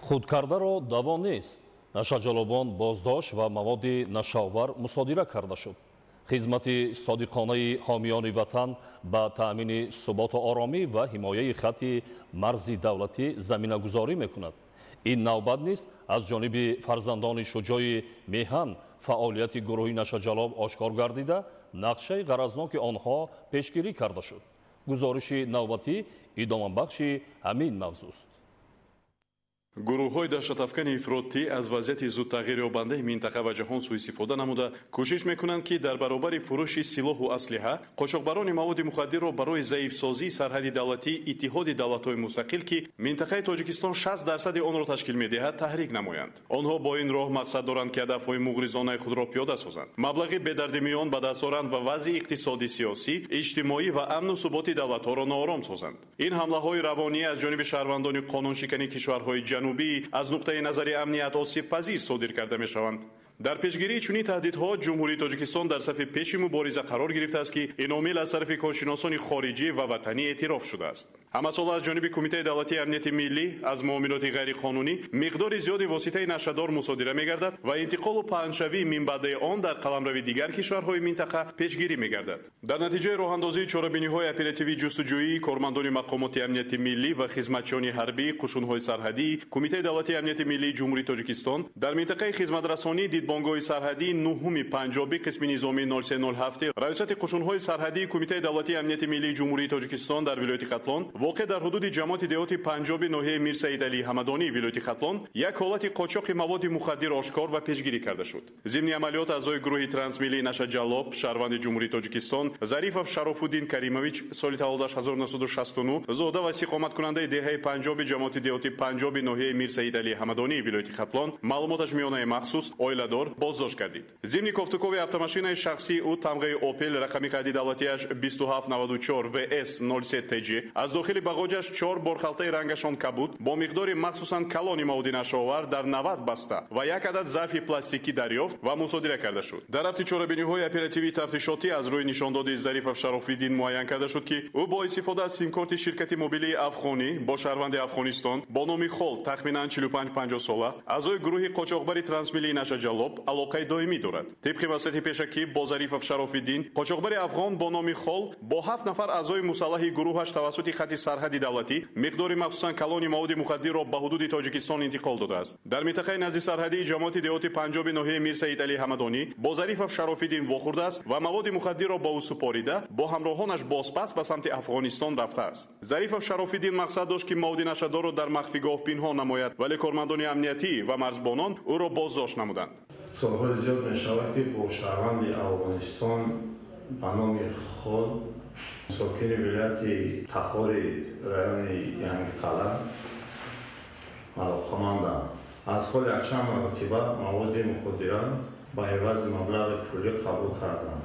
Худкардаро даво нест. Нашаҷалобон боздошт ва маводи нашаовар мусодира карда шуд. Хизмати содиқонаи ҳомиёни ватан ба таъмини суботу оромӣ ва ҳимояи хатти марзи давлатӣ заминагузорӣ мекунад. Ин навбат низ аз ҷониби фарзандони шуҷои меҳан фаъолияти гурӯҳи нашаҷалоб ошкор гардида, нақшаи ғаразноки онҳо пешгирӣ карда шуд. Гузориши навбатӣ идомабахши ҳамин мавзӯст. Гурӯҳҳои даҳшатафкани ифротӣ аз вазъияти зудтағйирёбандаи минтақа ва ҷаҳон суистифода намуда кӯшиш мекунанд, ки дар баробари фурӯши силоҳу аслиҳа қочоқбарони маводи мухаддирро барои заифсозии сарҳади давлатии Иттиҳоди давлатҳои мустақил, ки минтақаи Тоҷикистон 60% онро ташкил медиҳад, таҳрик намоянд. Онҳо бо ин роҳ мақсад доранд, ки ҳадафҳои муғризонаи худро пиёда созанд, маблағи бедардимиён ба даст оранд ва вазъи иқтисодӣ, сиёсӣ, иҷтимоӣ ва амну суботи давлатҳоро ноором созанд. Ин ҳамлаҳои равонӣ аз ҷониби шаҳрвандони қонуншикани кишварҳои ҷанубӣ аз нуқтаи назари амният осебпазир содир карда мешаванд. Дар пешгирии чунин таҳдидҳо Ҷумҳурии Тоҷикистон дар сафи пеши мубориза қарор гирифтааст, ки ин омил аз тарафи коршиносони хориҷӣ ва ватанӣ эътироф шудааст. Ҳамасола аз ҷониби Кумитаи давлатии амнияти миллӣ аз муомилоти ғайриқонунӣ миқдори зиёди воситаи нашъадор мусодира мегардад ва интиқолу паҳншавии минбаъдаи он дар қаламрави дигар кишварҳои минтақа пешгирӣ мегардад. Дар натиҷаи роҳандозии чорабиниҳои оперативии ҷустуҷӯии кормандони мақомоти амнияти миллӣ ва хизматчиёни ҳарбӣ, қушунҳои сарҳадӣ, Кумитаи давлатии амнияти миллии Ҷумҳурии Тоҷикистон дар минтақаи хизматрасонии дидбонгоҳи сарҳадии 9 Панҷобӣ қисми низомии 0307 Раёсати қушунҳои сарҳадии Кумитаи давлатии амнияти миллии Ҷумҳурии Тоҷикистон дар вилояти Хатлон воқеъ дар ҳудуди ҷамоати деҳоти Панҷоби ноҳияи Мирсаид Алии Ҳамадонии вилояти Хатлон як ҳолати қочоқи маводи мухаддир ошкор ва пешгирӣ карда шуд. Зимни амалиёт аъзои гурӯҳи трансмиллии нашаҷаллоб шаҳрванди Ҷумҳурии Тоҷикистон Зарифов Шарофуддин Каримович соли таваллудаш 1969 зода ва истиқоматкунандаи деҳаи Панҷоби ҷамоати деҳоти Панҷоби ноҳияи Мирсаид Алии Ҳамадонии вилояти Хатлон маълумоташ миёнаи махсус оиладор боздошт гардид. Зимни кофтукови автомашинаи шахсии ӯ тамғаи Опел рақами қайди давлатиаш 2794 ВС 03 ТЖ аз дохили дохили бағоҷаш 4 борхалтаи рангашон кабуд бо миқдори махсусан калони маводи нашъаовар дар 90 баста ва як адад зарфи пластикӣ дарёфт ва мусодира карда шуд. Дар рафти чорабиниҳои оперативии тафтишотӣ аз рӯи нишондоди Зарифов Шарофиддин муайян карда шуд, ки ӯ бо истифода аз симкорти ширкати мобилии афғонӣ бо шаҳрванди Афғонистон бо номи Хол тахминан 45-50 сола аъзои гурӯҳи қочоқбари трансмиллии нашаҷаллоб алоқаи доимӣ дорад. Тибқи васияти пешакӣ бо Зарифов Шарофиддин қочоқбари афғон бо номи Хол бо 7 нафар аъзои мусаллаҳи гурӯҳаш тавассути хати сарҳади давлатӣ миқдори махсусан калони маводи мухаддирро ба ҳудуди Тоҷикистон интиқол додааст. Дар минтақаи назди сарҳадии ҷамоати деҳоти Панҷоби ноҳияи Мир Саид Алӣ Ҳамадонӣ бо Зарифов Шарофиддин вохӯрдааст ва маводи мухаддирро ба ӯ супорида бо ҳамроҳонаш бозпас ба самти Афғонистон рафтааст. Зарифов Шарофиддин мақсад дошт, ки маводи нашъадорро дар махфигоҳ пинҳон намояд, вале кормандони амниятӣ ва марзбонон ӯро боздошт намуданд. Солҳои зиёд мешавад, ки бо шаҳрванди Афғонистон ба номи Хол сокини вилояти Тахори райони Янгиқалъа алоқамандам. Аз ҳоли якчанд маротиба маводи муходира ба ивази маблағи пулӣ қабул кардам.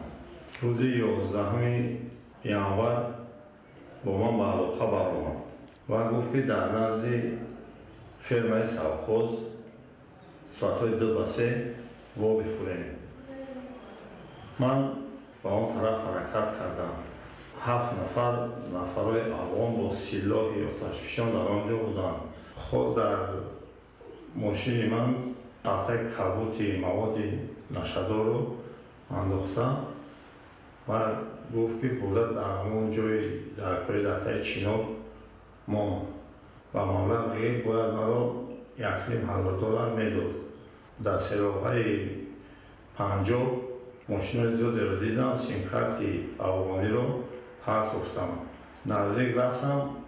Рӯзи 11 январ бо ман ба алоқа баромад ва гуфт, ки дар назди фермаи совхоз соатҳои 2 ба 3 во бихӯрем. Ман ба он тараф ҳаракат кардам. 7 нафар нафарҳои афғон бо силоҳи оташфишон дар он ҷо буданд. Хол дар мошини ман халтаи кабути маводи нашъадорро андохта ва гуфт, ки бурда дар ҳамон ҷои дар кори дартаи Чинор монд. Ба маблағе бояд маро 1,5 ҳазор доллар медод. Дар сероғаи Панҷоб мошинои зиёдеро дидам, симкарти афғониро партофтам. Наздик рафтам,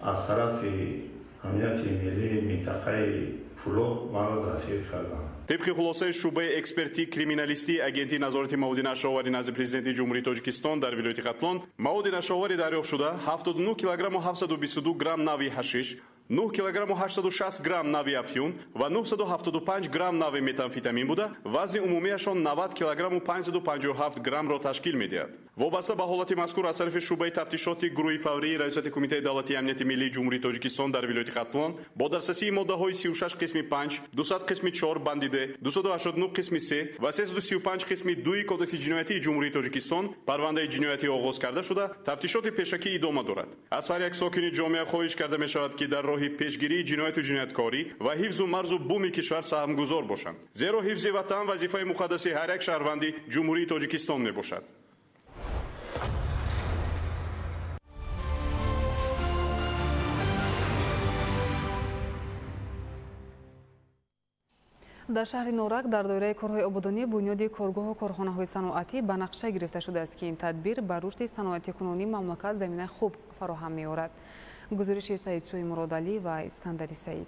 аз тарафи амнияти миллии минтақаи Пулоб маро дастгир карданд. Тибқи хулосаи шӯъбаи экспертии криминалистии агентии назорати маводи нашъаовари назди Президенти Ҷумҳурии Тоҷикистон дар вилояти Хатлон маводи нашъаовари дарёфтшуда 79 килограмму 722 грамм нави ҳашиш, 9 килограмму 860 грамм нави афюн ва 975 грамм нави метамфетамин буда, вазни умумиашон 90 килограмму 557 граммро ташкил медиҳад. Вобаста ба ҳолати мазкур аз тарафи шӯъбаи тафтишоти гурӯҳи фаврии Раёсати Кумитаи давлатии амнияти миллии Ҷумҳурии Тоҷикистон дар вилояти Хатлон бо дастрасии моддаҳои 36 қисми 5, 200 қисми 4 банди Д, 289 қисми 3 ва 335 қисми 2 Кодекси ҷиноятии Ҷумҳурии Тоҷикистон парвандаи ҷиноятӣ оғоз карда шуда, тафтишоти пешакӣ идома дорад. Аз ҳар як сокини ҷомеа хоҳиш карда мешавад, ки дар роҳи пешгирии ҷинояту ҷинояткорӣ ва ҳифзу марзу буми кишвар саҳмгузор бошанд, зеро ҳифзи ватан вазифаи муқаддаси ҳар як шаҳрванди Ҷумҳурии Тоҷикистон мебошад. Дар шаҳри Норак дар доираи корҳои ободонӣ бунёди коргоҳу корхонаҳои саноатӣ ба нақша гирифта шудааст, ки ин тадбир ба рушди саноатикунонии мамлакат заминаи хуб фароҳам меорад. Гузориши Саидшоҳи Муродалӣ ва Искандари Саид.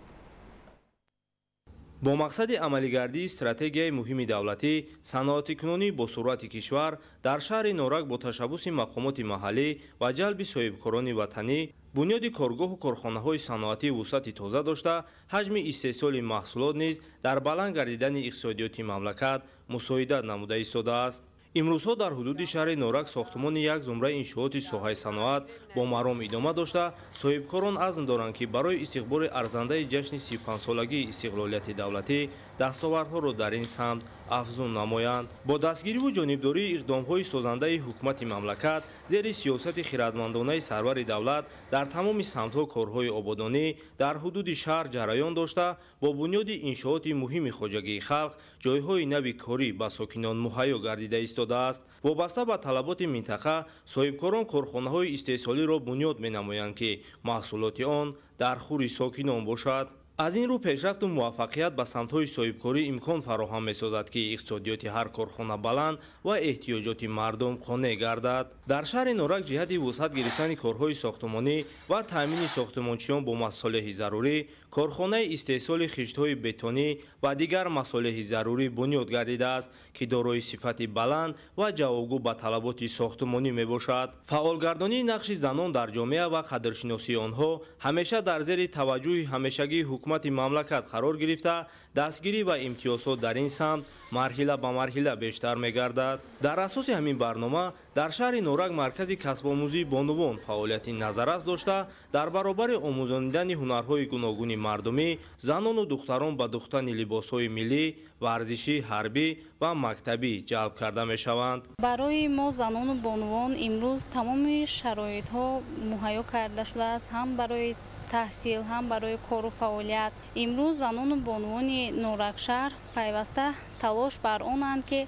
Бо мақсади амалигардии стратегияи муҳими давлатӣ саноатикунонӣ бо суръати кишвар дар шаҳри Норак бо ташаббуси мақомоти маҳаллӣ ва ҷалби соҳибкорони ватанӣ бунёди коргоҳу корхонаҳои саноатӣ вусъати тоза дошта, ҳаҷми истеҳсоли маҳсулот низ дар баланд гардидани иқтисодиёти мамлакат мусоидат намуда истодааст. Имрӯзҳо дар ҳудуди шаҳри Норак сохтмони як зумраи иншооти соҳаи саноат бо маром идома дошта, соҳибкорон азм доранд, ки барои истиқболи арзандаи ҷашни 35-солагии истиқлолияти давлатӣ дастовардҳоро дар ин самт афзун намоянд. Бо дастгириву ҷонибдории иқдомҳои созандаи ҳукумати мамлакат зери сиёсати хирадмандонаи сарвари давлат дар тамоми самтҳо корҳои ободонӣ дар ҳудуди шаҳр ҷараён дошта, бо бунёди иншооти муҳими хоҷагии халқ ҷойҳои нави корӣ ба сокинон муҳайё гардида истодааст. Вобаста ба талаботи минтақа соҳибкорон корхонаҳои истеҳсолиро бунёд менамоянд, ки маҳсулоти он дар хури сокинон бошад. Аз ин рӯ пешрафту муваффақият ба самтҳои соҳибкорӣ имкон фароҳам месозад, ки иқтисодиёти ҳар корхона баланд ва эҳтиёҷоти мардум қонеъ гардад. Дар шаҳри Норак ҷиҳати вусъат гирифтани корҳои сохтмонӣ ва таъмини сохтмончиён бо масолеҳи зарурӣ корхонаи истеҳсоли хиштҳои бетонӣ ва дигар масолеҳи зарурӣ бунёд гардидааст, ки дорои сифати баланд ва ҷавобгӯ ба талаботи сохтмонӣ мебошад. Фаъолгардонии нақши занон дар ҷомеа ва қадршиносии онҳо ҳамеша дар зери таваҷҷӯҳи ҳамешагии ҳукумати ҳукумати мамлакат қарор гирифта, дастгирӣ ва имтиёзҳо дар ин самт марҳила ба марҳила бештар мегардад. Дар асоси ҳамин барнома дар шаҳри Норак маркази касбомӯзии бонувон фаъолияти назаррас дошта, дар баробари омӯзонидани ҳунарҳои гуногуни мардумӣ, занону духтарон ба духтани либосҳои миллӣ, варзишӣ, ҳарбӣ ва мактабӣ ҷалб карда мешаванд. Барои мо занону бонувон имрӯз тамоми шароитҳо муҳайё карда шудааст, ҳам барои таҳсил, ҳам барои кору фаъолият. Имрӯз занону бонувони Норакшаҳр пайваста талош бар онанд, ки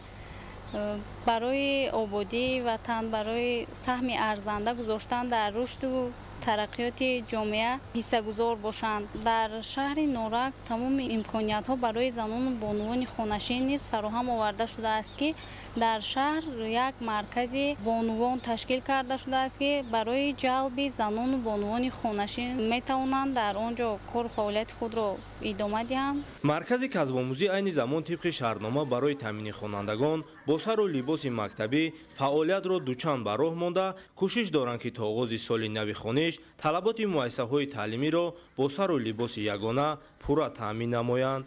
барои ободии ватан, барои саҳми арзанда гузоштан дар рушду тараққиёти ҷомеа ҳиссагузор бошанд. Дар шаҳри Норак тамоми имкониятҳо барои занону бонувони хонашин низ фароҳам оварда шудааст, ки дар шаҳр як маркази бонувон ташкил карда шудааст, ки барои ҷалби занону бонувони хонашин метавонанд дар он ҷо кору фаъолияти худро идома диҳанд. Маркази касбомӯзӣ айни замон тибқи шартнома барои таъмини хонандагон бо сару либоси мактабӣ фаъолиятро дучанд ба роҳ монда, кӯшиш доранд, ки то оғози соли нави хониш талаботи муассисаҳои таълимиро бо сару либоси ягона пурра таъмин намоянд.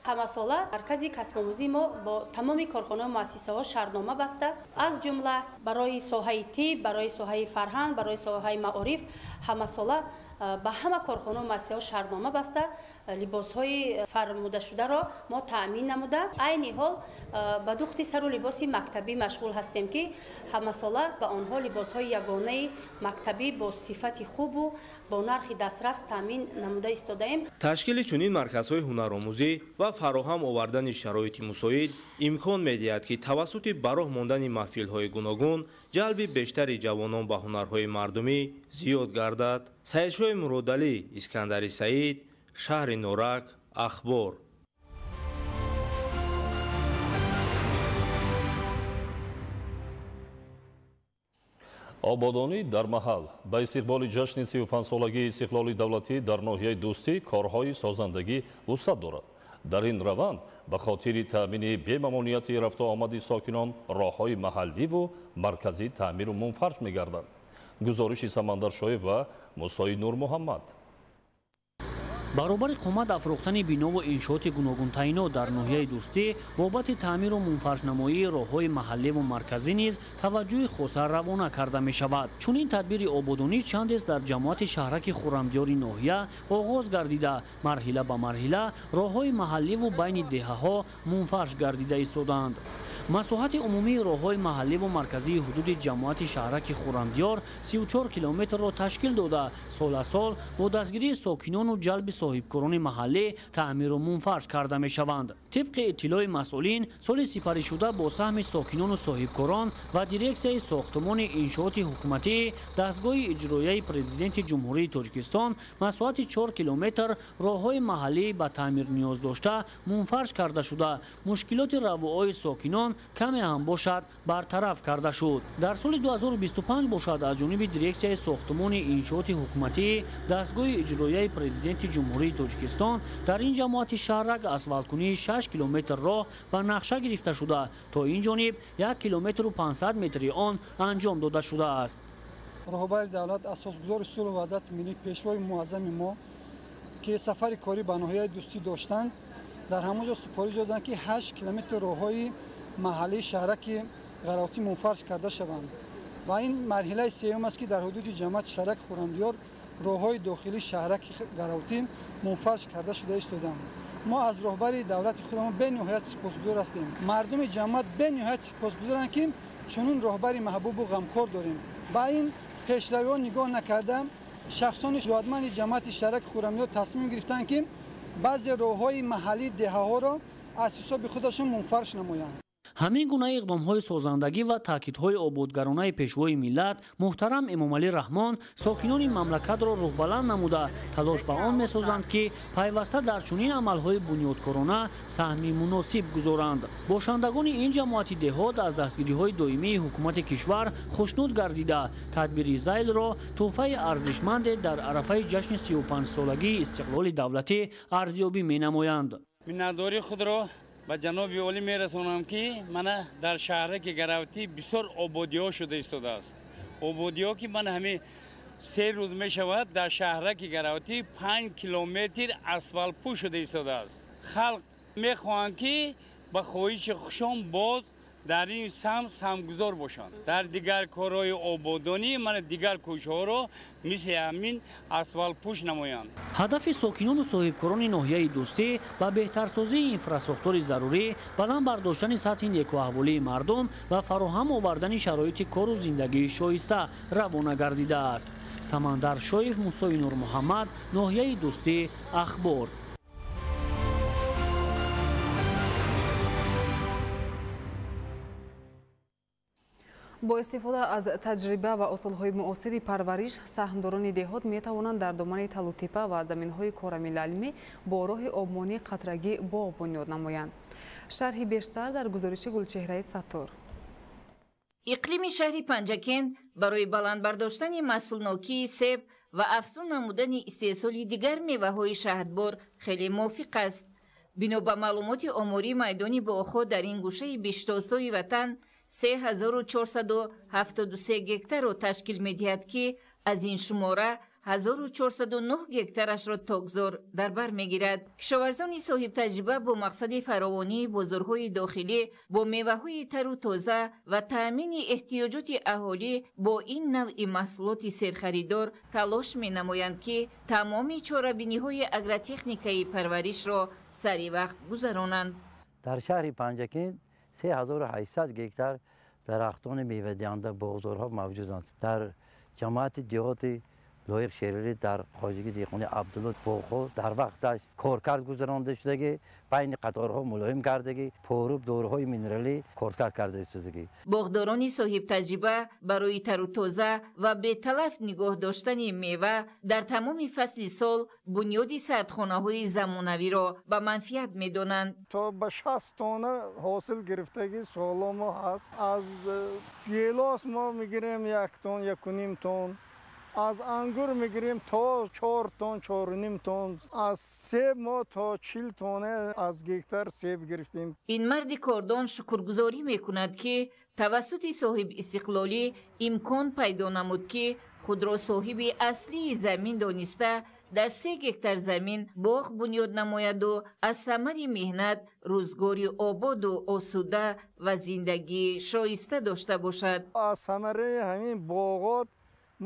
Ҳамасола маркази касбомӯзии мо бо тамоми корхонаҳо муассисаҳо шартнома баста, аз ҷумла барои соҳаи тиб, барои соҳаи фарҳанг, барои соҳаи маориф ҳамасола ба ҳама корхонаҳо муассисаҳо шартнома баста, либосҳои фармудашударо мо таъмин намуда. Айни ҳол ба духти сару либоси мактабӣ машғул ҳастем, ки ҳамасола ба онҳо либосҳои ягонаи мактабӣ бо сифати хубу бо нархи дастрас таъмин намуда истодаем. Ташкили чунин марказҳои ҳунаромӯзӣ ва фароҳам овардани шароити мусоид имкон медиҳад, ки тавассути ба роҳ мондани маҳфилҳои гуногун ҷалби бештари ҷавонон ба ҳунарҳои мардумӣ зиёд гардад. Саидшоҳи Муродалӣ, Искандари Саид, шаҳри Норак, Ахбор. Ободонӣ дар маҳал. Ба истиқболи ҷашни 35-солагии истиқлоли давлатӣ дар ноҳияи Дӯстӣ корҳои созандагӣ вусъат дорад. Дар ин раванд ба хотири таъмини бемамонияти рафту омади сокинон роҳҳои маҳалливу марказӣ таъмиру мунфарш мегарданд. Гузориши Самандар Шоев ва Мусои Нурмуҳаммад. Баробари қомат афрӯхтани бинову иншооти гуногунтаинот дар ноҳияи Дӯстӣ бобати таъмиру мунфаршнамоии роҳҳои маҳалливу марказӣ низ таваҷҷӯҳи хоса равона карда мешавад. Чунин тадбири ободонӣ чандест дар ҷамоати шаҳраки Хуррамдиёри ноҳия оғоз гардида, марҳила ба марҳила роҳҳои маҳалливу байни деҳаҳо мунфарш гардида истодаанд. Масоҳати умумии роҳҳои маҳалливу марказии ҳудуди ҷамоати шаҳраки Хуррамдиёр 34 километрро ташкил дода, сол аз сол бо дастгирии сокинону ҷалби соҳибкорони маҳаллӣ таъмиру мунфарш карда мешаванд. Тибқи иттилои масъулин, соли сипаришуда бо саҳми сокинону соҳибкорон ва дирексияи сохтумони иншооти ҳукуматӣ дастгоҳи иҷроияи президенти Ҷумҳурии Тоҷикистон масоҳати 4 километр роҳҳои маҳаллӣ ба таъмир ниёз дошта мунфарш карда шуда, мушкилоти равуои сокинон каме ҳам бошад бартараф карда шуд. Дар соли 2025 бошад аз ҷониби дирексияи сохтумони иншооти ҳукуматӣ дастгоҳи иҷроияи президенти Ҷумҳурии Тоҷикистон дар ин ҷамоати шаҳрак асфалткунии 6 километр роҳ ба нақша гирифта шуда, то ин ҷониб 1 километру 500 метри он анҷом дода шудааст. Роҳбари давлат, асосгузори сулҳу ваҳдати миллӣ, пешвои муаззами мо, ки сафари корӣ ба ноҳияи Дӯстӣ доштанд, дар ҳамон ҷо супориш доданд, ки 8 километр роҳҳои маҳаллии шаҳраки Ғаравтӣ мунфарш карда шаванд. Ва ин марҳилаи сеюм аст, ки дар ҳудуди ҷамоати шаҳраки Хуррамдиёр роҳҳои дохилии шаҳраки Ғаравтӣ мунфарш карда шуда истодаанд. Мо аз роҳбари давлати худамон бениҳоят сипосгузор ҳастем. Мардуми ҷамоат бениҳоят сипосгузоранд, ки чунин роҳбари маҳбубу ғамхор дорем. Ба ин пешравиҳо нигоҳ накарда, шахсони ҷуръатманди ҷамоати шаҳраки Хуррамдиёр тасмим гирифтанд, ки баъзе роҳҳои маҳаллии деҳаҳоро аз ҳисоби худашон мунфарш намоянд. Ҳамин гуна иқдомҳои созандагӣ ва таъкидҳои ободгаронаи пешвои миллат муҳтарам Эмомалӣ Раҳмон сокинони мамлакатро рӯҳбаланд намуда, талош ба он месозанд, ки пайваста дар чунин амалҳои бунёдкорона саҳми муносиб гузоранд. Бошандагони ин ҷамоати деҳот аз дастгириҳои доимии ҳукумати кишвар хушнуд гардида, тадбири зайлро тӯҳфаи арзишманде дар арафаи ҷашни 35-солагии истиқлоли давлатӣ арзёбӣ менамоянд. Миннатдории худро ба ҷаноби олӣ мерасонам, ки мана дар шаҳраки Гаравтӣ бисёр ободиҳо шуда истодааст. Ободиҳо, ки ман ҳамин 3 рӯз мешавад дар шаҳраки Гараватӣ 5 километр асфалтпӯш шуда истодааст. Халқ мехоҳанд, ки ба хоҳиши хушон боз дар ин самт самтгузор бошанд. Дар дигар корҳои ободонӣ мана дигар кӯчаҳоро мисли ҳамин асфалтпӯш намоянд. Ҳадафи сокинону соҳибкорони ноҳияи Дӯстӣ ба беҳтарсозии инфрасохтори зарурӣ, баланд бардоштани сатҳи некуаҳволии мардум ва фароҳам овардани шароити кору зиндагии шоиста равона гардидааст. Самандар Шоев, Мусои Нурмуҳаммад, ноҳияи Дӯстӣ, Ахбор. Бо истифода аз таҷриба ва усулҳои муосири парвариш, саҳмдорони деҳот метавонанд дар домани Талутепа ва заминҳои корамилалмӣ бо роҳи обмонии қатрагӣ боғ бунёд намоянд. Шарҳи бештар дар гузориши Гулчеҳраи Саттор. Иқлими шаҳри Панҷакент барои баланд бардоштани маҳсулнокии себ ва афзун намудани истеҳсоли дигар меваҳои шаҳдбор хеле мувофиқ аст. Бино ба маълумоти оморӣ, майдони боғҳо дар ин гӯшаи биштосои ватан 3473 гектарро ташкил медиҳад, ки аз ин шумора 1409 гектарашро токзор дар бар мегирад. Кишоварзони соҳибтаҷриба бо мақсади фаровонии бозорҳои дохилӣ бо меваҳои тару тоза ва таъмини эҳтиёҷоти аҳолӣ бо ин навъи маҳсулоти серхаридор талош менамоянд, ки тамоми чорабиниҳои агротехникаи парваришро сари вақт гузаронанд. Дар шаҳри Панҷакент 3800 гектар дарахтони мевадиҳанда боғзорҳо мавҷуданд. Дар ҷамоати деҳоти Лоиқ Шералӣ дар хоҷагии деҳқони Абдулло боғҳо дар вақташ коркард гузаронда шудагӣ, байни қаторҳо мулоим кардагӣ, поруб доруҳои минералӣ коркард карда истодагӣ. Боғдорони соҳибтаҷриба барои тару тоза ва беталаф нигоҳ доштани мева дар тамоми фасли сол бунёди сардхонаҳои замонавиро ба манфиат медонанд. То ба 60 тонна ҳосил гирифтагӣ соло мо ҳаст. Аз гелос мо мегирем 1 тон, 1.5 тон. Аз ангур мегирем то 4 тон, 4.5 тон. Аз себ мо то 40 тонна аз гектар себ гирифтем. Ин марди кордон шукргузорӣ мекунад, ки тавассути соҳибистиқлолӣ имкон пайдо намуд, ки худро соҳиби аслии замин дониста дар 3 гектар замин боғ бунёд намояду аз самари меҳнат рӯзгори ободу осуда ва зиндагии шоиста дошта бошад. Аз самараи ҳамин боғот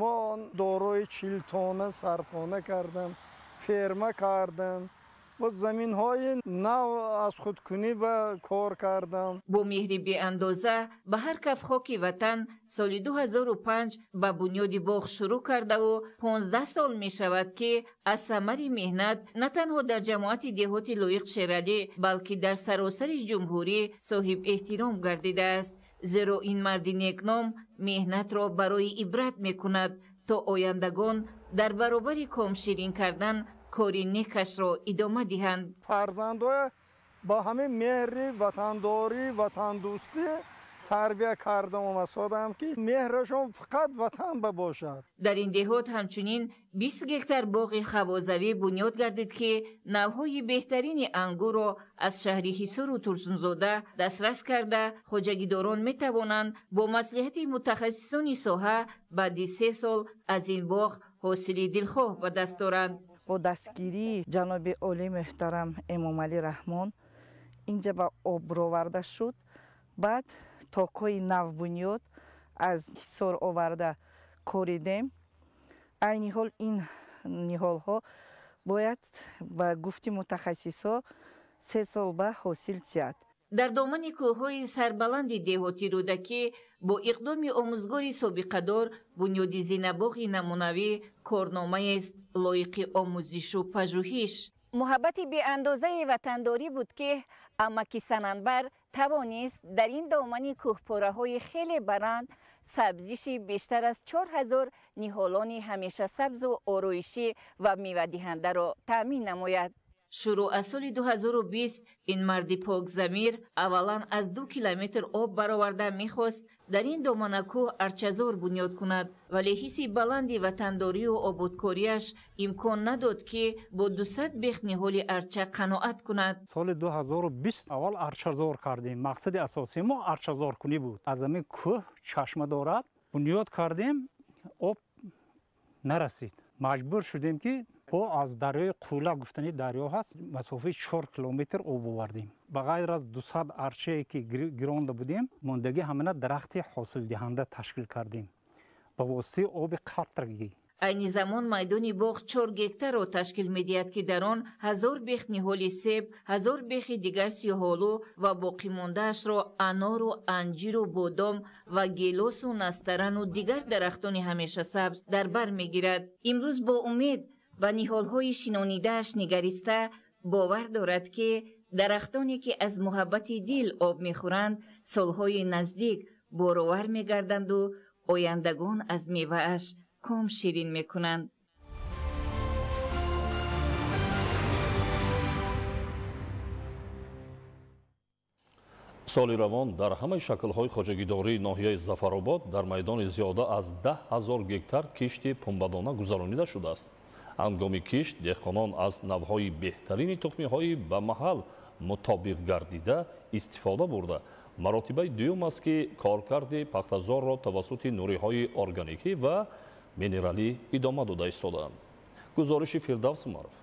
мо дорои 40 тонна сархона кардам, ферма кардам, бо заминҳои нав аз худкунӣ ба кор кардам. Бо меҳри беандоза ба ҳар каф хоки ватан соли 2005 ба бунёди боғ шурӯъ кардаву 15 сол мешавад, ки аз самари меҳнат на танҳо дар ҷамоати деҳоти Лоиқ Шералӣ, балки дар саросари ҷумҳурӣ соҳиб эҳтиром гардидааст. Зеро ин марди некном меҳнатро барои ибрат мекунад, то ояндагон дар баробари комширин кардан кори некашро идома диҳанд. Фарзандоя ба ҳамин меҳри ватандорӣ, ватандӯстӣ тарбия карда омадам, ки меҳрашон фақат ватан ба бошад. Дар ин деҳот ҳамчунин 20 гектар боғи хавозавӣ бунёд гардид, ки навъҳои беҳтарини ангурро аз шаҳри Ҳисору Турсунзода дастрас карда, хоҷагидорон метавонанд бо маслиҳати мутахассисони соҳа баъди 3 сол аз ин боғ ҳосили дилхоҳ ба даст доранд. Бо дастгирии ҷаноби олии муҳтарам Эмомалӣ Раҳмон инҷа ба об роварда шуд. Баъд токҳои навбунёд аз Ҳисор оварда коридем. Айни ҳол ин ниҳолҳо бояд ба гуфти мутахассисҳо 3 сол ба ҳосил зиёд. Дар домани кӯҳҳои сарбаланди деҳоти Рӯдакӣ бо иқдоми омӯзгори собиқадор бунёди зинабоғи намунавӣ корномаест лоиқи омӯзишу пажӯҳиш. Муҳаббати беандозаи ватандорӣ буд, ки амаки Сананбар тавонист дар ин домани кӯҳпораҳои хеле баланд сабзиши бештар аз 4000 ниҳолони ҳамешасабзу ороишӣ ва мевадиҳандаро таъмин намояд. Шурӯъ аз соли 2020 ин марди покзамир аввалан аз 2 километр об бароварда мехост дар ин домана кӯҳ арчазор бунёд кунад, вале ҳисси баланди ватандорию ободкориаш имкон надод, ки бо 200 бех ниҳоли арча қаноат кунад. Соли 2020 аввал арчазор кардем. Мақсади асосии мо арчазоркунӣ буд. Аз ҳамин кӯҳ чашма дорад, бунёд кардем, об нарасид. Маҷбур шудем ки бо аз дарёи Қула гуфтани дарё ҳаст, масофаи 4 километр об овардем. Ба ғайр аз 200 арчае ки гиронда будем, мондагӣ ҳамана дарахти ҳосилдиҳанда ташкил кардем ба воситаи оби қатрагӣ. Айни замон майдони боғ 4 гектарро ташкил медиҳад, ки дар он 1000 бех ниҳоли себ, 1000 бехи дигар сиёҳолу ва боқимондаашро анору анҷиру бодом ва гелосу настарану дигар дарахтони ҳамешасабз дар бар мегирад. Имрӯз бо умед ба ниҳолҳои шинонидааш нигариста бовар дорад, ки дарахтоне ки аз муҳаббати дил об мехӯранд, солҳои наздик боровар мегарданду ояндагон аз мевааш ком ширин мекунанд. Соли равон дар ҳамаи шаклҳои хоҷагидории ноҳияи Зафаробод дар майдони зиёда аз 10 000 гектар кишти пунбадона гузаронида шудааст. Ҳангоми кишт деҳқонон аз навъҳои беҳтарини тухмиҳои ба маҳал мутобиқ гардида истифода бурда. Маротибаи дуюм аст, ки коркарди пахтазорро тавассути нуриҳои органикӣ ва минералӣ идома дода истодаанд. Гузориши Фирдавс Умаров.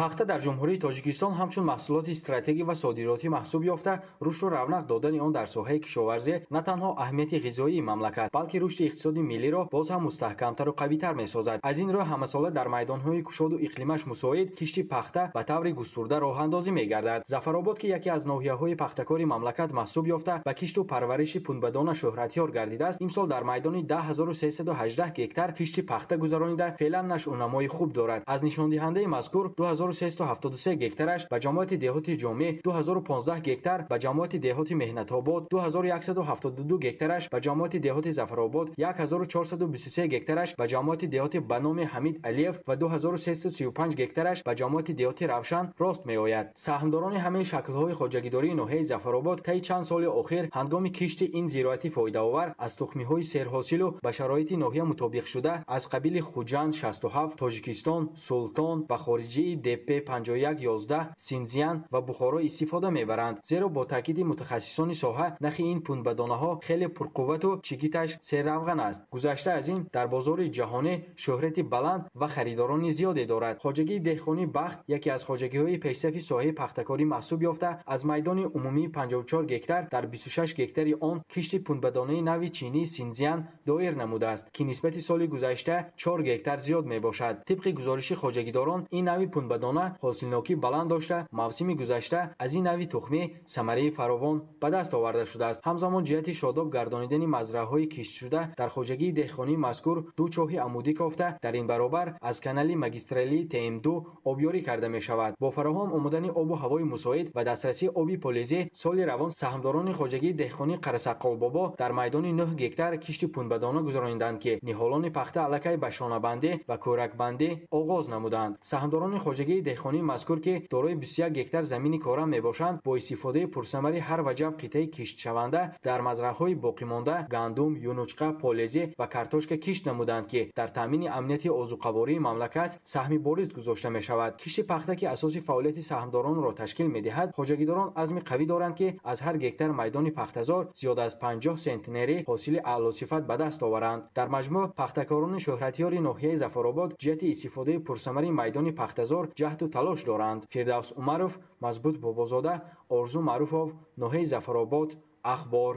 Пахта дар Ҷумҳурии Тоҷикистон ҳамчун маҳсулоти стратегӣ ва содиротӣ маҳсуб ёфта, рушду равнақ додани он дар соҳаи кишоварзӣ на танҳо аҳамияти ғизоии мамлакат, балки рушди иқтисоди миллиро боз ҳам мустаҳкамтару қавитар месозад. Аз ин рӯ ҳамасола дар майдонҳои кушоду иқлимаш мусоид кишти пахта ба таври густурда роҳандозӣ мегардад. Зафаробод, ки яке аз ноҳияҳои пахтакори мамлакат маҳсуб ёфта, ба кишту парвариши пунбадона шӯҳратёр гардидааст, имсол дар майдони 10318 гектар кишти пахта гузаронида, феълан нашъунамои хуб дорад. Аз нишондиҳандаи мазкур 2373 гектараш ба ҷамоати деҳоти Ҷомӣ, 2015 гектар ба ҷамоати деҳоти Меҳнатобод, 2172 гектараш ба ҷамоати деҳоти Зафаробод, 1423 гектараш ба ҷамоати деҳоти ба номи Ҳамид Алиев ва 2335 гектараш ба ҷамоати деҳоти Равшан рост меояд. Саҳмдорони ҳамаи шаклҳои хоҷагидории ноҳияи Зафаробод таи чанд соли охир ҳангоми кишти ин зироати фоидаовар аз тухмиҳои серҳосилу ба шароити ноҳия мутобиқшуда аз қабили Хуҷанд 67, Тоҷикистон, Султон ва хориҷии ДП 5111, Синзян ва Бухоро истифода мебаранд. Зеро бо таъкиди мутахассисони соҳа нахи ин пунбадонаҳо хеле пурқуввату чигиташ серравған аст. Гузашта аз ин дар бозори ҷаҳонӣ шӯҳрати баланд ва харидорони зиёде дорад. Хоҷагии деҳқонии Бахт яке аз хоҷагиҳои пешсафи соҳаи пахтакорӣ маҳсуб ёфта, аз майдони умумии 54 гектар дар 26 гектари он кишти пунбадонаи нави чинии Синзян доир намудааст, ки нисбати соли гузашта 4 гектар зиёд мебошад. Тибқи гузориши хоҷагидорон, ин нави пунбадона ҳосилнокӣ баланд дошта, мавсими гузашта аз ин нави тухмӣ самараи фаровон ба даст оварда шудааст. Ҳамзамон ҷиҳати шодоб гардонидани мазраъҳои киштшуда дар хоҷагии деҳқонии мазкур ду чоҳи амудӣ кофта, дар ин баробар аз канали магистралии ТМ2 обёрӣ карда мешавад. Бо фароҳам омадани обу ҳавои мусоид ва дастрасии оби полезӣ, соли равон саҳмдорони хоҷагии деҳқонии Қарасаққолбобо дар майдони 9 гектар кишти пунбадона гузарониданд, ки ниҳолони пахта аллакай ба шонабандӣ ва кӯракбандӣ оғоз намуданд. Саҳмдорони хоҷагии деҳқонии мазкур, ки дорои 21 гектар замини кора мебошанд, бо истифодаи пурсамари ҳар ваҷаб қитъаи киштшаванда дар мазраъҳои боқимонда гандум, юнучқа, полезӣ ва картошка кишт намуданд, ки дар таъмини амнияти озуқавории мамлакат саҳми бориз гузошта мешавад. Кишти пахта, ки асоси фаъолияти саҳмдоронро ташкил медиҳад, хоҷагидорон азми қавӣ доранд, ки аз ҳар гектар майдони пахтазор зиёд аз 50 сентнери ҳосили аълосифат ба даст оваранд. Дар маҷмӯъ пахтакорони шӯҳратёри ноҳияи Зафаробод ҷиҳати истифодаи пурсамари майдони пахтазор ҷаҳду талош доранд. Фирдавс Умаров, Мазбут Бобозода, Орзу Маъруфов, ноҳияи Зафаробод, Ахбор.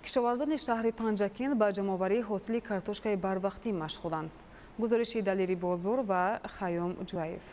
Кишоварзони шаҳри Панҷакент ба ҷамъоварии ҳосили картошкаи барвақтӣ машғуланд. Гузориши Далери Бозор ва Хайём Ҷураев.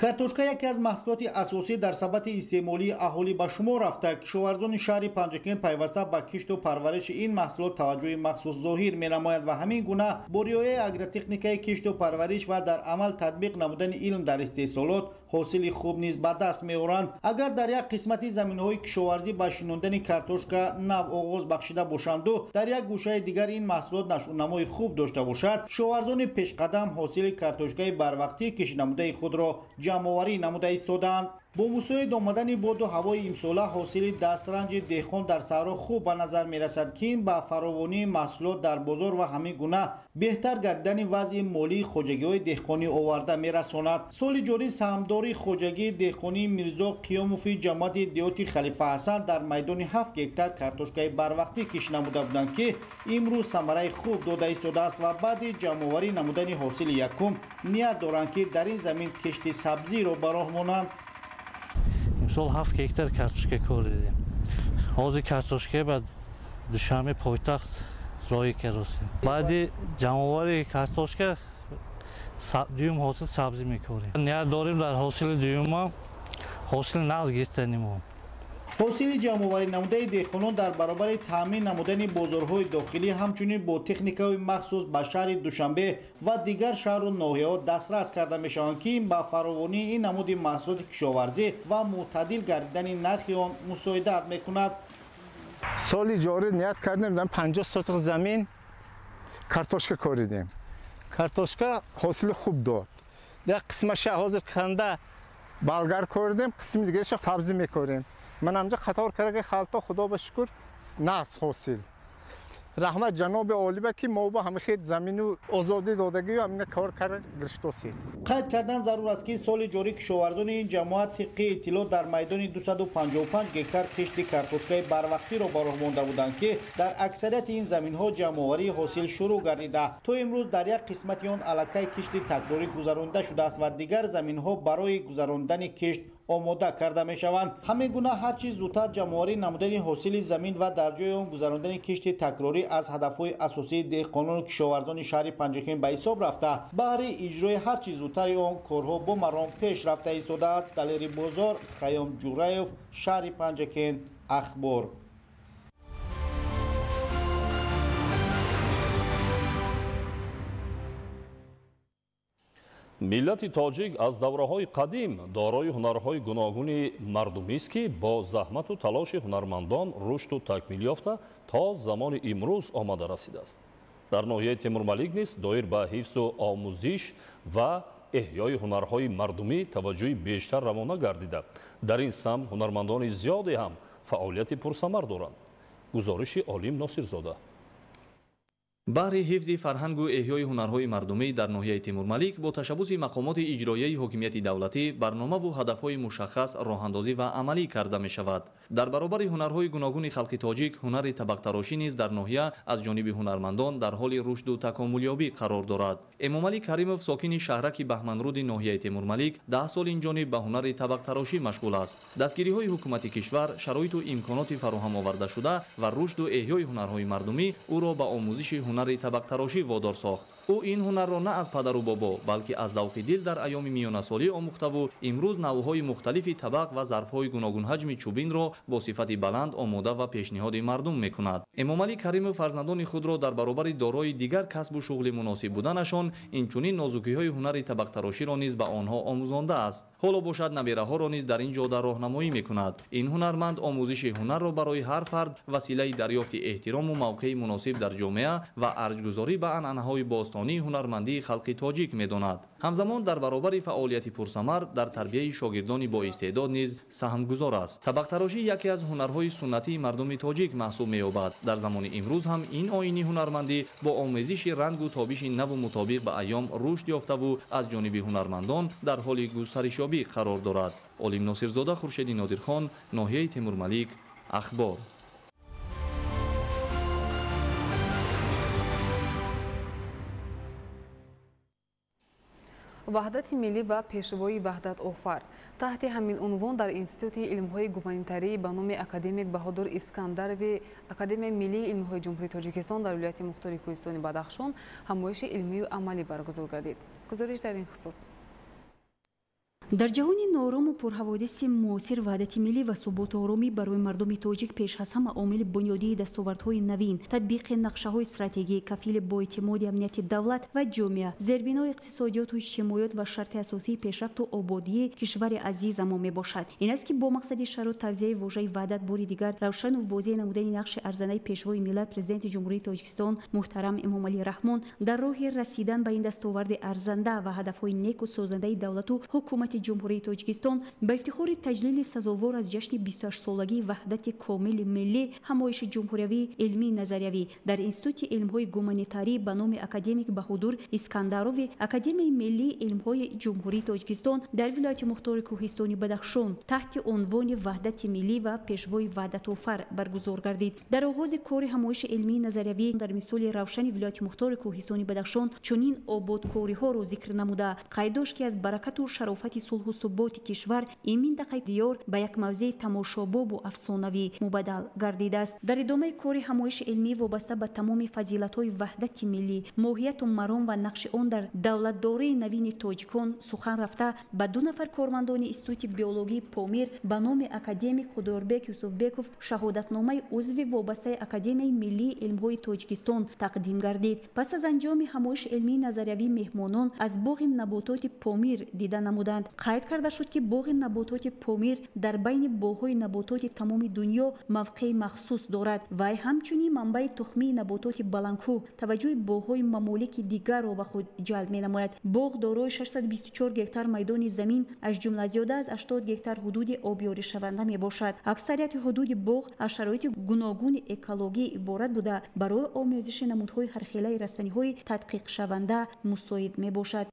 Картошка яке аз маҳсулоти асосӣ дар сабати истеъмолии аҳолӣ ба шумор рафта. Кишоварзони шаҳри Панҷакент пайваста ба кишту парвариши ин маҳсулот таваҷҷӯҳи махсус зоҳир менамояд ва ҳамин гуна бо риояи агротехникаи кишту парвариш ва дар амал татбиқ намудани илм дар истеҳсолот ҳосили хуб низ ба даст меоранд. Агар дар як қисмати заминҳои кишоварзӣ ба шинондани картошка нав оғоз бахшида бошанду дар як гӯшаи дигар ин маҳсулот нашъунамои хуб дошта бошад, кишоварзони пешқадам ҳосили картошкаи барвақтӣ кишт намудаи худро ҷамъоварӣ намуда истодаанд. Бо мусоид омадани боду ҳавои имсола ҳосили дастранҷи деҳқон дар саҳро хуб ба назар мерасад, ки ин ба фаровонии маҳсулот дар бозор ва ҳамин гуна беҳтар гардидани вазъи молии хоҷагиҳои деҳқонӣ оварда мерасонад. Соли ҷорӣ саҳмдори хоҷагии деҳқонии Мирзо Қиёмови ҷамоати деҳоти Халифа Ҳасан дар майдони 7 гектар картошкаи барвақтӣ кишт намуда буданд, ки имрӯз самараи хуб дода истодааст ва баъди ҷамъоварӣ намудани ҳосили якум ният доранд, ки дар ин замин кишти сабзиро ба роҳ монанд. Имсол 7 гектар картошка коридем. Ҳозир картошка ба Душанбе пойтахт роҳӣ кардастем. Баъди ҷамъоварии картошка дуюм ҳосил сабзӣ мекорем. Ният дорем дар ҳосили дуюмам ҳосили нағз гирифтаним. Ҳосили ҷамъоварӣ намудаи деҳқонон дар баробари таъмин намудани бозорҳои дохилӣ ҳамчунин бо техникаҳои махсус ба шаҳри Душанбе ва дигар шаҳру ноҳияҳо дастрас карда мешаванд, ки ин ба фаровонии ин намуди маҳсулоти кишоварзӣ ва мӯътадил гардидани нархи он мусоидат мекунад. Соли ҷорӣ ният кардем 50 сотих замин картошка коридем. Картошка ҳосили хуб дод. Як қисмаша ҳозир канда балгар коридем, қисми дигараша сабзӣ мекорем. Ман ҳамҷа қатор карда халта, худо ба шукр, нағз ҳосил. Раҳмат ҷаноби олиба, ки мо ба ҳама хел замину озодӣ додагию ҳамина кор карда гирифтосем. Қайд кардан зарур аст, ки соли ҷорӣ кишоварзони ин ҷамоат тибқи иттилоъ дар майдони 255 гектар кишти картошкаи барвақтиро ба роҳ монда буданд, ки дар аксарияти ин заминҳо ҷамъоварии ҳосил шурӯъ гардида. То имрӯз дар як қисмати он аллакай кишти такрорӣ гузаронида шудааст ва дигар заминҳо барои гузарондани кишт омода карда мешаванд. Ҳамин гуна ҳарчи зудтар ҷамъоварӣ намудани ҳосили замин ва дар ҷои он гузарондани кишти такрорӣ аз ҳадафҳои асосии деҳқонону кишоварзони шаҳри Панҷакент ба ҳисоб рафта, баҳри иҷрои ҳарчи зудтари он корҳо бо маром пеш рафта истодааст. Далери Бозор, Хайём Ҷураев, шаҳри Панҷакент, Ахбор. Миллати тоҷик аз давраҳои қадим дорои ҳунарҳои гуногуни мардумист, ки бо заҳмату талоши ҳунармандон рушду такмил ёфта то замони имрӯз омада расидааст. Дар ноҳияи Темурмалик низ доир ба ҳифзу омӯзиш ва эҳёи ҳунарҳои мардумӣ таваҷҷӯҳи бештар равона гардида. Дар ин самт ҳунармандони зиёде ҳам фаъолияти пурсамар доранд. Гузориши Олим Носирзода. Баҳри ҳифзи фарҳангу эҳёи ҳунарҳои мардумӣ дар ноҳияи Темурмалик бо ташаббуси мақомоти иҷроияи ҳокимияти давлатӣ барномаву ҳадафҳои мушаххас роҳандозӣ ва амалӣ карда мешавад. Дар баробари ҳунарҳои гуногуни халқи тоҷик, ҳунари табақтарошӣ низ дар ноҳия аз ҷониби ҳунармандон дар ҳоли рушду такомулёбӣ қарор дорад. Эмомалӣ Каримов, сокини шаҳраки Баҳманруди ноҳияи Темурмалик, 10 сол инҷониб ба ҳунари табақтарошӣ машғул аст. Дастгириҳои ҳукумати кишвар, шароиту имконоти фароҳам овардашуда ва рушду эҳёи ҳунарҳои мардумӣ ӯро ба омӯзиши ҳунари табақтарошӣ водор сохт. Ӯ ин ҳунарро на аз падару бобо, балки аз завқи дил дар айёми миёнасолӣ омӯхтаву имрӯз навъҳои мухталифи табақ ва зарфҳои гуногунҳаҷми чӯбинро бо сифати баланд омода ва пешниҳоди мардум мекунад. Эмомалӣ Каримов фарзандони худро дар баробари дорои дигар касбу шуғли муносиб буданашон инчунин нозукиҳои ҳунари табақтароширо низ ба онҳо омӯзондааст. Ҳоло бошад набираҳоро низ дар ин ҷода роҳнамоӣ мекунад. Ин ҳунарманд омӯзиши ҳунарро барои ҳар фард василаи дарёфти эҳтирому мавқеи муносиб дар ҷомеа ва арҷгузорӣ ба анъанаҳои бостонии ҳунармандии халқи тоҷик медонад. Ҳамзамон дар баробари фаъолияти пурсамар дар тарбияи шогирдони боистеъдод низ саҳмгузор аст. Табақтарошӣ яке аз ҳунарҳои суннатии мардуми тоҷик маҳсуб меёбад. Дар замони имрӯз ҳам ин оини ҳунармандӣ бо омезиши рангу тобиши наву мутобиқ ба айём рушд ёфтаву аз ҷониби ҳунармандон дар ҳоли густаришёбӣ қарор дорад. Олим Носирзода, Хуршеди Нодирхон, ноҳияи Темурмалик, Ахбор. Ваҳдати миллӣ ва пешвои ваҳдатофар. Таҳти ҳамин унвон дар Институти илмҳои гуманитарӣ ба номи академик Баҳодур Искандарови Академияи миллии илмҳои Ҷумҳурии Тоҷикистон дар вилояти мухтори Кӯҳистони Бадахшон ҳамоиши илмию амалӣ баргузор гардид. Гузориш дар ин хусус. Дар ҷаҳони ноорому пурҳаводиси муосир ваҳдати миллӣ ва суботу оромӣ барои мардуми тоҷик пеш аз ҳама омили бунёдии дастовардҳои навин, татбиқи нақшаҳои стратегӣ, кафили боэътимоди амнияти давлат ва ҷомеа, зербинои иқтисодиёту иҷтимоиёт ва шарти асосии пешрафту ободии кишвари азизамо мебошад. Ин аст ки бо мақсади шароит тавзеаи вожаи ваҳдат бори дигар равшану возеҳ намудани нақши арзандаи пешвои миллат, президенти Ҷумҳурии Тоҷикистон муҳтарам Эмомалӣ Раҳмон дар роҳи расидан ба ин дастоварди арзанда ва ҳадафҳои неку созандаи давлату ҳукумати Ҷумҳурии Тоҷикистон ба ифтихори таҷлили сазовор аз ҷашни 28-солагии ваҳдати комили миллӣ ҳамоиши ҷумҳуриявии илмии назариявӣ дар Институти илмҳои гуманитарӣ ба номи академик Баҳодур Искандарови Академияи миллии илмҳои Ҷумҳурии Тоҷикистон дар вилояти мухтори Кӯҳистони Бадахшон таҳти унвони Ваҳдати миллӣ ва пешвои ваҳдатофар баргузор гардид. Дар оғози кори ҳамоиши илмии назариявӣ дар мисоли равшани вилояти мухтори Кӯҳистони Бадахшон чунин ободкориҳоро зикр намуда, қайд дошт, ки аз баракату шарофати сулҳу суботи кишвар ин минтақаи диёр ба як мавзеи тамошобобу афсонавӣ мубаддал гардидааст. Дар идомаи кори ҳамоиши илмӣ вобаста ба тамоми фазилатҳои ваҳдати миллӣ, моҳияту маром ва нақши он дар давлатдории навини тоҷикон сухан рафта, ба ду нафар кормандони Институти биологии Помир ба номи академик Худоёрбек Юсуфбеков шаҳодатномаи узви вобастаи Академияи миллии илмҳои Тоҷикистон тақдим гардид. Пас аз анҷоми ҳамоиши илмии назариявӣ меҳмонон аз боғи набототи Помир дида намуданд. Қайд карда шуд, ки боғи набототи Помир дар байни боғҳои набототи тамоми дунё мавқеи махсус дорад. Вай ҳамчунин манбаи тухмии набототи баландкӯҳ таваҷҷӯҳи боғҳои мамолики дигарро ба худ ҷалб менамояд. Боғ дорои 624 гектар майдони замин, аз ҷумла зиёда аз 80 гектар ҳудуди обёришаванда мебошад. Аксарияти ҳудуди боғ аз шароити гуногуни экологӣ иборат буда, барои омезиши намудҳои ҳархелаи растаниҳои тадқиқшаванда мусоид мебошад.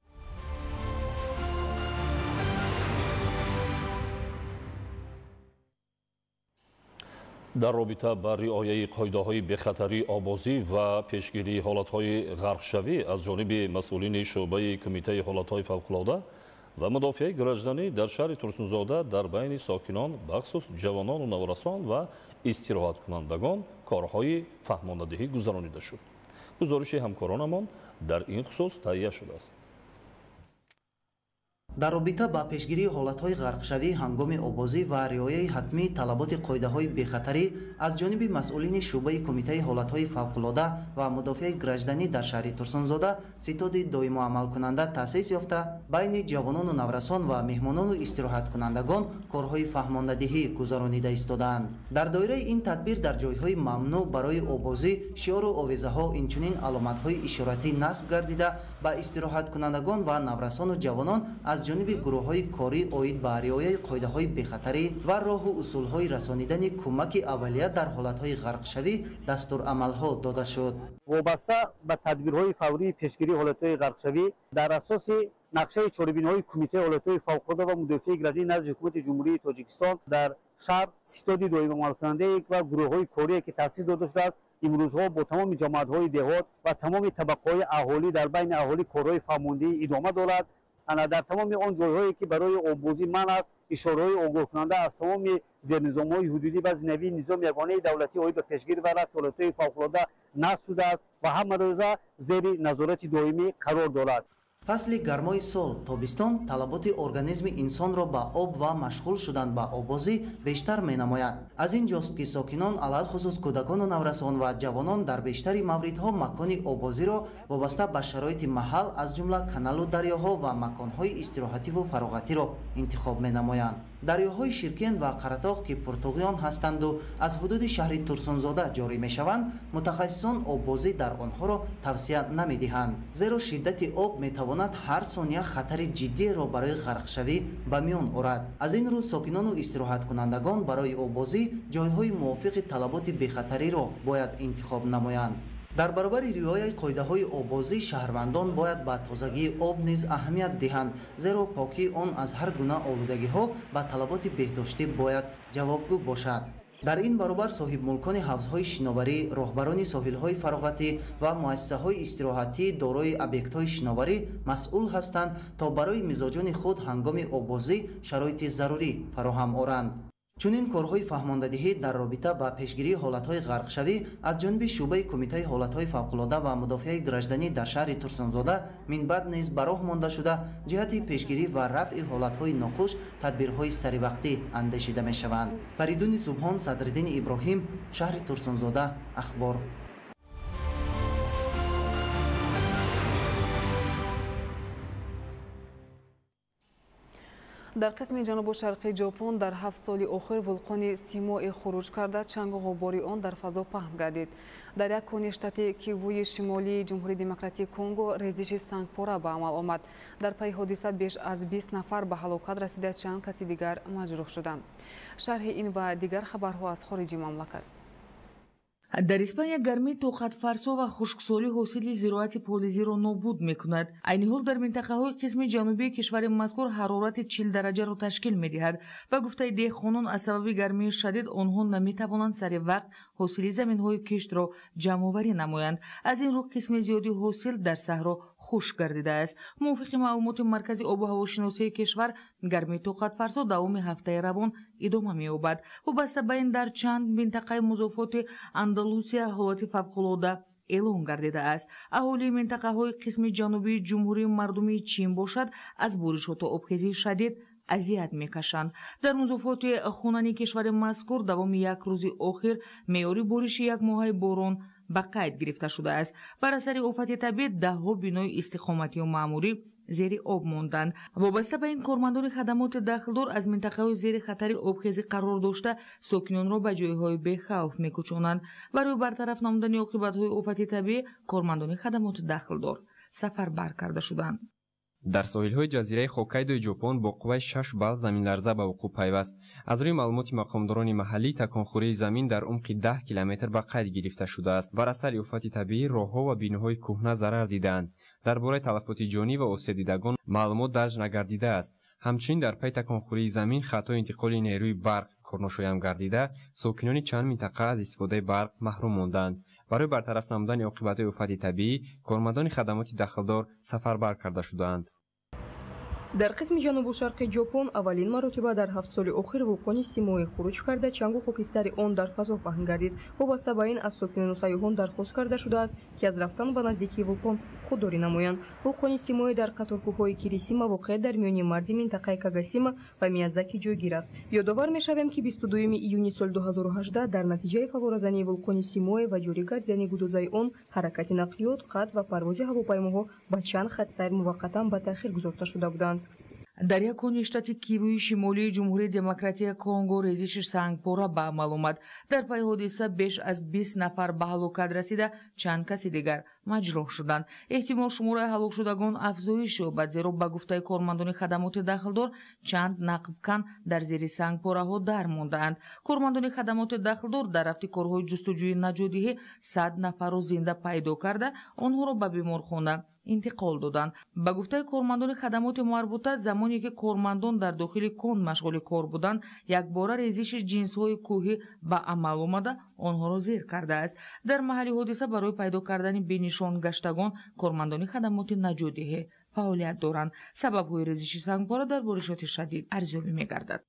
Дар робита ба риояи қоидаҳои бехатарии обозӣ ва пешгирии ҳолатҳои ғарқшавӣ аз ҷониби масъулини шӯъбаи Кумитаи ҳолатҳои фавқулода ва мудофиаи гражданӣ дар шаҳри Турсунзода дар байни сокинон, бахусус ҷавонону наврасон ва истироҳаткунандагон корҳои фаҳмондадиҳӣ гузаронида шуд. Гузориши ҳамкоронамон дар ин хусус таҳия шудааст. Дар робита ба пешгирии ҳолатҳои ғарқшавӣ ҳангоми обозӣ ва риояи ҳатмии талаботи қоидаҳои бехатарӣ аз ҷониби масъулини шӯъбаи Кумитаи ҳолатҳои фавқулода ва мудофиаи гражданӣ дар шаҳри Турсунзода ситоди доимоамалкунанда таъсис ёфта, байни ҷавонону наврасон ва меҳмонону истироҳаткунандагон корҳои фаҳмондадиҳӣ гузаронида истодаанд. Дар доираи ин тадбир дар ҷойҳои мамнӯъ барои обозӣ шиору овезаҳо, инчунин аломатҳои ишоратӣ насб гардида, ба истироҳаткунандагон ва наврасону ҷавонон аз ҷониби гурӯҳҳои корӣ оид ба риояи қоидаҳои бехатарӣ ва роҳу усулҳои расонидани кӯмаки аввалия дар ҳолатҳои ғарқшавӣ дастурамалҳо дода шуд. Вобаста ба тадбирҳои фаврии пешгирии ҳолатҳои ғарқшавӣ дар асоси нақшаи чорабиниҳои Кумитаи ҳолатҳои фавқулода ва мудофиаи гражданӣ назди Ҳукумати Ҷумҳурии Тоҷикистон дар шаҳр ситоди доимоамалкунандае ва гурӯҳҳои корие ки таъсис дода шудааст, имрӯзҳо бо тамоми ҷамоатҳои деҳот ва тамоми табақаҳои аҳолӣ дар байни аҳолӣ корҳои фаҳмондиҳӣ идома дорад. Дар тамоми он ҷойҳое ки барои оббозӣ манъ аст, ишораҳои огоҳкунанда аз тамоми зернизомҳои ҳудудӣ ва зинавии низоми ягонаи давлатӣ оид ба пешгирӣ ва рафъи ҳолатҳои фавқулода насб шудааст ва ҳамарӯза зери назорати доимӣ қарор дорад. Фасли гармои сол тобистон талаботи организми инсонро ба об ва машғул шудан ба обозӣ бештар менамояд. Аз ин ҷост, ки сокинон, алалхусус кӯдакону наврасон ва ҷавонон дар бештари мавридҳо макони обозиро вобаста ба шароити маҳал, аз ҷумла каналу дарёҳо ва маконҳои истироҳативу фароғатиро интихоб менамоянд. Дарёҳои Ширкен ва Қаратоғ, ки пуртуғён ҳастанду аз ҳудуди шаҳри Турсунзода ҷорӣ мешаванд, мутахассисон оббозӣ дар онҳоро тавсия намедиҳанд, зеро шиддати об метавонад ҳар сония хатари ҷиддиеро барои ғарқшавӣ ба миён орад. Аз ин рӯ сокинону истироҳаткунандагон барои оббозӣ ҷойҳои мувофиқи талаботи бехатариро бояд интихоб намоянд. Дар баробари риояи қоидаҳои оббозӣ шаҳрвандон бояд ба тозагии об низ аҳамият диҳанд, зеро покии он аз ҳар гуна олудагиҳо ба талаботи беҳдоштӣ бояд ҷавобгӯ бошад. Дар ин баробар соҳибмулкони ҳавзҳои шиноварӣ, роҳбарони соҳилҳои фароғатӣ ва муассисаҳои истироҳатӣ дорои объектҳои шиноварӣ масъул ҳастанд, то барои мизоҷони худ ҳангоми оббозӣ шароити зарурӣ фароҳам оранд. Чунин корҳои фаҳмондадиҳӣ дар робита ба пешгирии ҳолатҳои ғарқшавӣ аз ҷониби шӯъбаи Кумитаи ҳолатҳои фавқулода ва мудофиаи гражданӣ дар шаҳри Турсунзода минбаъд низ ба роҳ монда шуда, ҷиҳати пешгирӣ ва рафъи ҳолатҳои нохуш тадбирҳои саривақтӣ андешида мешаванд. Фаридуни Субҳон, Садриддини Иброҳим, шаҳри Турсунзода, Ахбор. Дар қисми ҷанубу шарқи Ҷопон дар 7 соли охир вулқони Симои хуруҷ карда, чангу ғубори он дар фазо паҳн гардид. Дар як кони штати Кивуи шимолии Ҷумҳурии Демократии Конго резиши сангпора ба амал омад. Дар пайи ҳодиса беш аз 20 нафар ба ҳалокат расида, чанд каси дигар маҷрӯҳ шуданд. Шарҳи ин ва дигар хабарҳо аз хориҷи мамлакат. Дар Испания гармии тоқатфарсо ва хушксолӣ ҳосили зироати полизиро нобуд мекунад. Айни ҳол дар минтақаҳои қисми ҷанубии кишвари мазкур ҳарорати 40 дараҷаро ташкил медиҳад. Ба гуфтаи деҳқонон, аз сабаби гармии шадид онҳо наметавонанд сари вақт ҳосили заминҳои киштро ҷамъоварӣ намоянд. Аз ин рӯ қисми зиёди ҳосил дар саҳро хушк гардидааст. Мувофиқи маълумоти Маркази обу ҳавошиносии кишвар, гармии тоқатфарсо давоми ҳафтаи равон идома меёбад. Вобаста ба ин дар чанд минтақаи музофоти Андалусия ҳолати фавқулода эълон гардидааст. Аҳолии минтақаҳои қисми ҷанубии Ҷумҳурии Мардумии Чин бошад, аз боришоту обхезии шадид азият мекашанд. Дар музофоти хунани кишвари мазкур давоми як рӯзи охир меъёри бориши якмоҳаи борон ба қайд гирифта шудааст. Бар асари офати табиӣ даҳҳо бинои истиқоматию маъмурӣ зери об монданд. Вобаста ба ин кормандони хадамоти дахлдор аз минтақаҳои зери хатари обхезӣ қарор дошта, сокинонро ба ҷойҳои бехавф мекӯчонанд. Барои бартараф намудани оқибатҳои офати табиӣ кормандони хадамоти дахлдор сафарбар карда шуданд. Дар соҳилҳои ҷазираи Хоккайдои Ҷопон бо қувваи 6 балл заминларза ба вуқӯъ пайваст. Аз рӯи маълумоти мақомдорони маҳаллӣ, таконхӯрии замин дар умқи 10 километр ба қайд гирифта шудааст. Бар асари офати табиӣ роҳҳо ва биноҳои кӯҳна зарар дидаанд. Дар бораи талафоти ҷонӣ ва осебдидагон маълумот дарҷ нагардидааст. Ҳамчунин дар пай таконхӯрии замин хатҳои интиқоли нерӯи барқ корношоям гардида, сокинони чанд минтақа аз истифодаи барқ маҳрум монданд. Барои бартараф намудани оқибатҳои офати табиӣ кормандони хадамоти дахлдор сафарбар карда шудаанд. Дар қисми ҷанубу шарқи Ҷопон аввалин маротиба дар 7 соли охир вулқони Симои хуруҷ карда, чангу хокистари он дар фазо паҳн гардид. Вобаста ба ин аз сокинону сайёҳон дархост карда шудааст, ки аз рафтан ба наздикии вулқон худдорӣ намоянд. Вулқони Симои дар қаторкӯҳҳои Кирисима воқеъ дар миёни марзи минтақаи Кагасима ва Миязаки ҷойгир аст. Ёдовар мешавем, ки 22 июни соли 2018 дар натиҷаи фаворазании вулқони Симои ва ҷорӣ гардидани гудозаи он ҳаракати нақлиёт, қатъ ва парвози ҳавопаймоҳо ба чанд хатсайр муваққатан ба таъхир гузошта шуда буданд. Дар як кони штати Кивуи шимолии Ҷумҳурии Демократияи Конго резиши сангпора ба амал омад. Дар пайи ҳодиса беш аз 20 нафар ба ҳалокат расида, чанд каси дигар маҷрӯҳ шуданд. Эҳтимол шумораи ҳалокшудагон афзоиш ёбад, зеро ба гуфтаи кормандони хадамоти дахлдор чанд нақбкан дар зери сангпораҳо дар мондаанд. Кормандони хадамоти дахлдор дар рафти корҳои ҷустуҷӯи наҷотдиҳӣ 100 нафарро зинда пайдо карда, онҳоро ба беморхона интиқол доданд. Ба гуфтаи кормандони хадамоти марбута, замоне ки кормандон дар дохили кон машғули кор буданд, якбора резиши ҷинсҳои кӯҳӣ ба амал омада, онҳоро зер кардааст. Дар маҳалли ҳодиса барои пайдо кардани бенишон гаштагон кормандони хадамоти наҷотдиҳӣ фаъолият доранд. Сабабҳои резиши сангпора дар боришоти шадид арзёбӣ мегардад.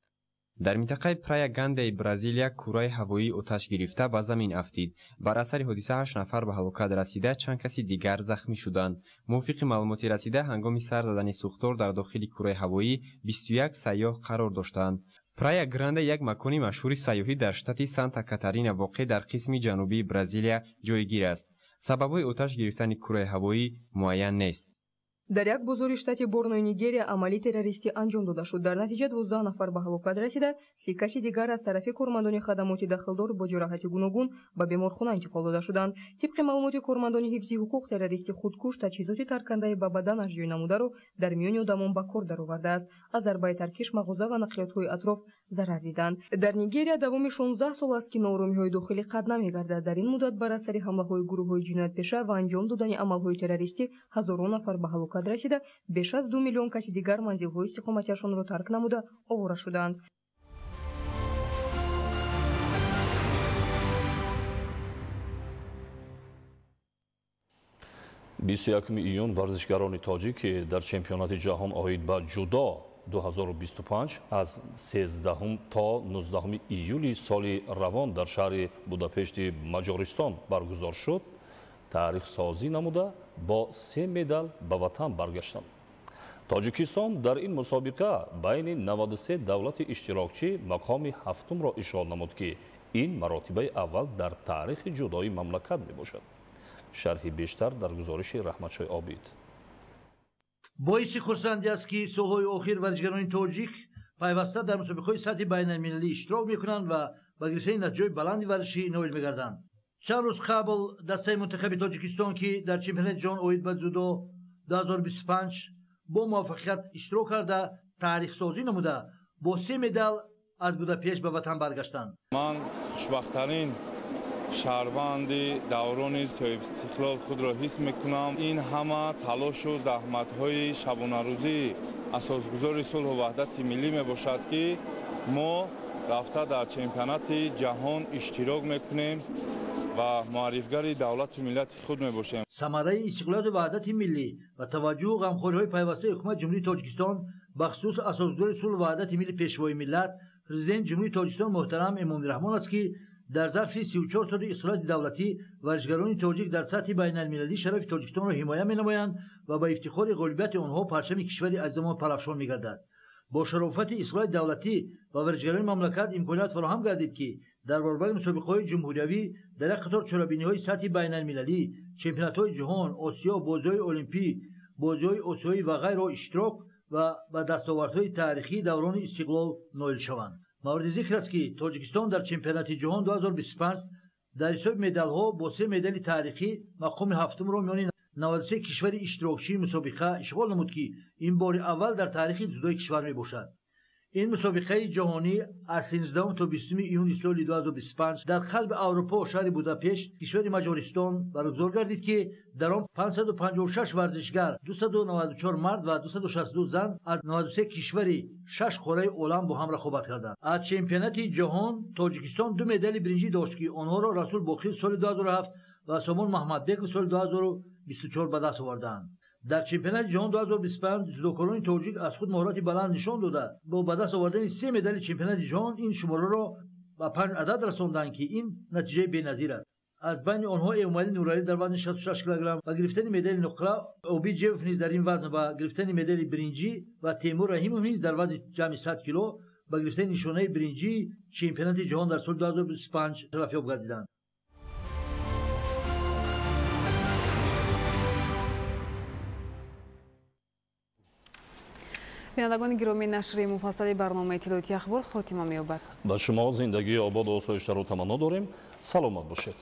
Дар минтақаи Прая Гандаи Бразилия кураи ҳавоӣ оташ гирифта ба замин афтид. Бар асари ҳодиса 8 нафар ба ҳалокат расида, чанд каси дигар захмӣ шуданд. Мувофиқи маълумоти расида, ҳангоми сар задани сӯхтор дар дохили кураи ҳавоӣ 21 сайёҳ қарор доштанд. Прая Гранда як макони машҳури сайёҳӣ дар штати Санта Катарина воқеъ дар қисми ҷанубии Бразилия ҷойгир аст. Сабабҳои оташ гирифтани кураи ҳавоӣ муайян нест. Дар як бозори штати Борнои Нигерия амали террористӣ анҷом дода шуд. Дар натиҷа 12 нафар ба ҳалокат расида, 30 каси дигар аз тарафи кормандони хадамоти дахлдор бо ҷароҳати гуногун ба беморхона интиқол дода шуданд. Тибқи маълумоти кормандони ҳифзи ҳуқуқ, террористи худкуш таҷҳизоти таркандаи ба баданаш ҷой намударо дар миёни одамон ба кор даровардааст. Аз зарбаи таркиш мағоза ва нақлиётҳои атроф зарар диданд. Дар Нигерия давоми 16 сол аст, ки нооромиҳои дохилӣ қатъ намегардад. Дар ин муддат бар асари ҳамлаҳои гурӯҳҳои ҷиноятпеша ва анҷом додани амалҳои террористӣ ҳазорон нафар ба ҳалокат расида, беш аз 2 миллион каси дигар манзилҳои истиқоматиашонро тарк намуда овора шуданд. Бисту якуми июн варзишгарони тоҷик, ки дар чемпионати ҷаҳон оид ба ҷудо 2025 аз 13 то 19 июли соли равон дар шаҳри Будапешти Маҷористон баргузор шуд, таърихсозӣ намуда бо 3 медал ба ватан баргаштанд. Тоҷикистон дар ин мусобиқа байни 93 давлати иштирокчӣ мақоми ҳафтумро ишғол намуд, ки ин маротибаи аввал дар таърихи ҷудои мамлакат мебошад. Шарҳи бештар дар гузориши Раҳматшоҳи Обид. Боиси хурсандӣ аст, ки солҳои охир варзишгарони тоҷик Пайваста дар мусобиқаҳои сатҳи байналмилалӣ иштирок мекунанд ва ба гирифтани натиҷаҳои баланди варзишӣ ноил мегарданд. Чанд рӯз қабл дастаи мунтахаби Тоҷикистон, ки дар чемпионати ҷаҳон оид ба дзюдо 2025 бо муваффақият иштирок карда, таърихсозӣ намуда, бо 3 медал аз Будапешт ба ватан баргаштанд. Ман хушбахттарин шаҳрванди даврони соҳибистиқлол худро ҳис мекунам. Ин ҳама талошу заҳматҳои шабонарӯзии асосгузори сулҳу ваҳдати миллӣ мебошад, ки мо рафта дар чемпионати ҷаҳон иштирок мекунем ва муаррифгари давлату миллати худ мебошем. Самараи истиқлолияту ваҳдати миллӣ ва таваҷҷӯҳу ғамхориҳои пайвастаи ҳукумати Ҷумҳурии Тоҷикистон, бахусус асосгузори сулҳу ваҳдати миллӣ, Пешвои миллат, Президенти Ҷумҳурии Тоҷикистон муҳтарам Эмомалӣ Раҳмон аст, ки дар зарфи 34 соли истиқлолияти давлатӣ варзишгарони тоҷик дар сатҳи байналмилалӣ шарафи Тоҷикистонро ҳимоя менамоянд ва ба ифтихори ғолибияти онҳо парчами кишвари азизамон парафшон мегардад. Бо шарофати истиқлолияти давлатӣ ва варзишгарони мамлакат имконият фароҳам гардид, ки дар баробари мусобиқаҳои ҷумҳуриявӣ дар як қатор чорабиниҳои сатҳи байналмилалӣ, чемпионатҳои ҷаҳон, Осиё, бозиҳои олимпӣ, бозиҳои осиёӣ ва ғайро иштирок ва ба дастовардҳои таърихии даврони истиқлол ноил шаванд. Мавриди зикр аст, ки Тоҷикистон дар чемпионати ҷаҳон 2025 дар ҳисоби медалҳо бо 3 медали таърихӣ мақоми ҳафтумро миёни 93 кишвари иштирокчии мусобиқа ишғол намуд, ки ин бори аввал дар таърихи дзюдои кишвар мебошад. Ин мусобиқаи ҷаҳонӣ аз 13 то 20 июни соли 2025 дар қалби Аврупо, шаҳри Будапешт, кишвари Маҷористон баргузор гардид, ки дар он 556 варзишгар, 294 мард ва 262 зан аз 93 кишвари 6 қораи олам бо ҳам рақобат карданд. Аз чемпионати ҷаҳон Тоҷикистон 2 медали биринҷӣ дошт, ки онҳоро Расул Боқиев соли 2007 ва Сомон Маҳмадбеков соли 2024 ба даст оварданд. Дар чемпионати ҷаҳон 2025 дзюдокорони тоҷик аз худ маҳорати баланд нишон дода, бо ба даст овардани 3 медали чемпионати ҷаҳон ин шумораро ба 5 адад расонданд, ки ин натиҷаи беназир аст. Аз байни онҳо Эмомалӣ Нуралӣ дар вазни 66 килограмм ба гирифтани медали нуқра, Обид Ҷевов низ дар ин вазн ба гирифтани медали биринҷӣ ва Темур Раҳимов низ дар вазни ҷамъи 100 кило ба гирифтани нишонаи биринҷии чемпионати ҷаҳон дар соли 2025 шарафёб гардиданд. Бинандагони гиромӣ, нашри муфассали барномаи иттилоотии ахбор хотима меёбад. Ба шумо зиндагии ободу осоиштаро таманно дорем. Саломат бошед.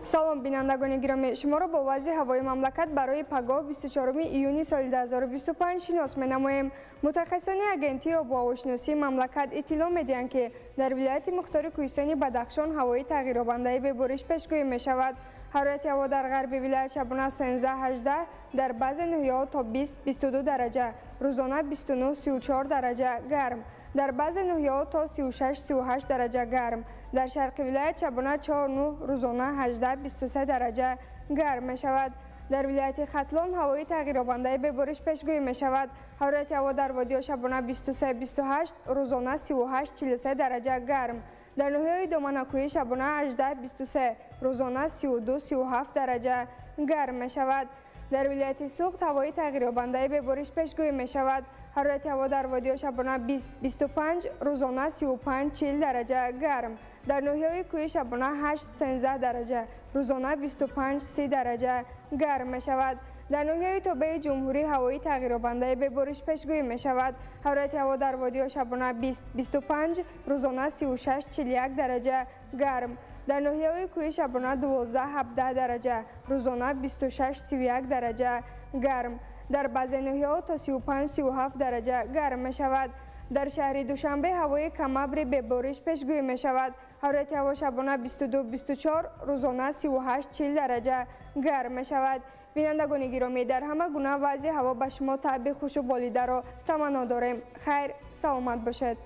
Салом, бинандагони гиромӣ, шуморо бо вазъи ҳавои мамлакат барои пагоҳ 24 июни соли 2025 шинос менамоем. Мутахассисони агентии обу ҳавошиносии мамлакат иттилоъ медиҳанд, ки дар вилояти мухтори кӯҳистони Бадахшон ҳавои тағйирёбандаи бебориш пешгӯӣ мешавад. Ҳарорати ҳаво дар ғарби вилоят шабона 13-18, дар баъзе ноҳияҳо то 20-22 дараҷа, рӯзона 29-34 дараҷа гарм. Дар баъзе ноҳияҳо то 36-38 дараҷа гарм. Дар шарқи вилоят шабона 4-9, рӯзона 18-23 дараҷа гарм мешавад. Дар вилояти Хатлон ҳавои тағйирёбандаи бебориш пешгӯӣ мешавад. Ҳарорати ҳаво дар водиҳо шабона 23-28, рӯзона 38-43 дараҷа гарм. Дар ноҳияи доманакӯҳӣ шабона 18-23, рӯзона 32-37 дараҷа гарм мешавад. Дар вилояти Суғд ҳавои тағйирёбандаи бебориш пешгӯӣ мешавад. Ҳарорати ҳаво дар водиҳо шабона 20-25, рӯзона 35-40 дараҷа гарм. Дар ноҳияҳои кӯҳӣ шабона 8-13 дараҷа, рӯзона 25-30 дараҷа гарм мешавад. Дар ноҳияи тобеи ҷумҳурӣ ҳавои тағйирёбандаи бебориш пешгӯӣ мешавад. Ҳарорати ҳаво дар водиҳо шабона 20-25, рӯзона 36-41 дараҷа гарм. Дар ноҳияҳои кӯҳӣ шабона 12-17 дараҷа, рӯзона 26-31 дараҷа гарм. Дар баъзе ноҳияҳо то 35-37 дараҷа гарм мешавад. Дар шаҳри Душанбе ҳавои камабри бебориш пешгӯӣ мешавад. Ҳарорати ҳаво шабона 22-24, рӯзона 38-40 дараҷа гарм мешавад. Бинандагони гиромӣ, дар ҳама гуна вазъи ҳаво ба шумо таъби хушу болидаро таманно дорем. Хайр, саломат бошед.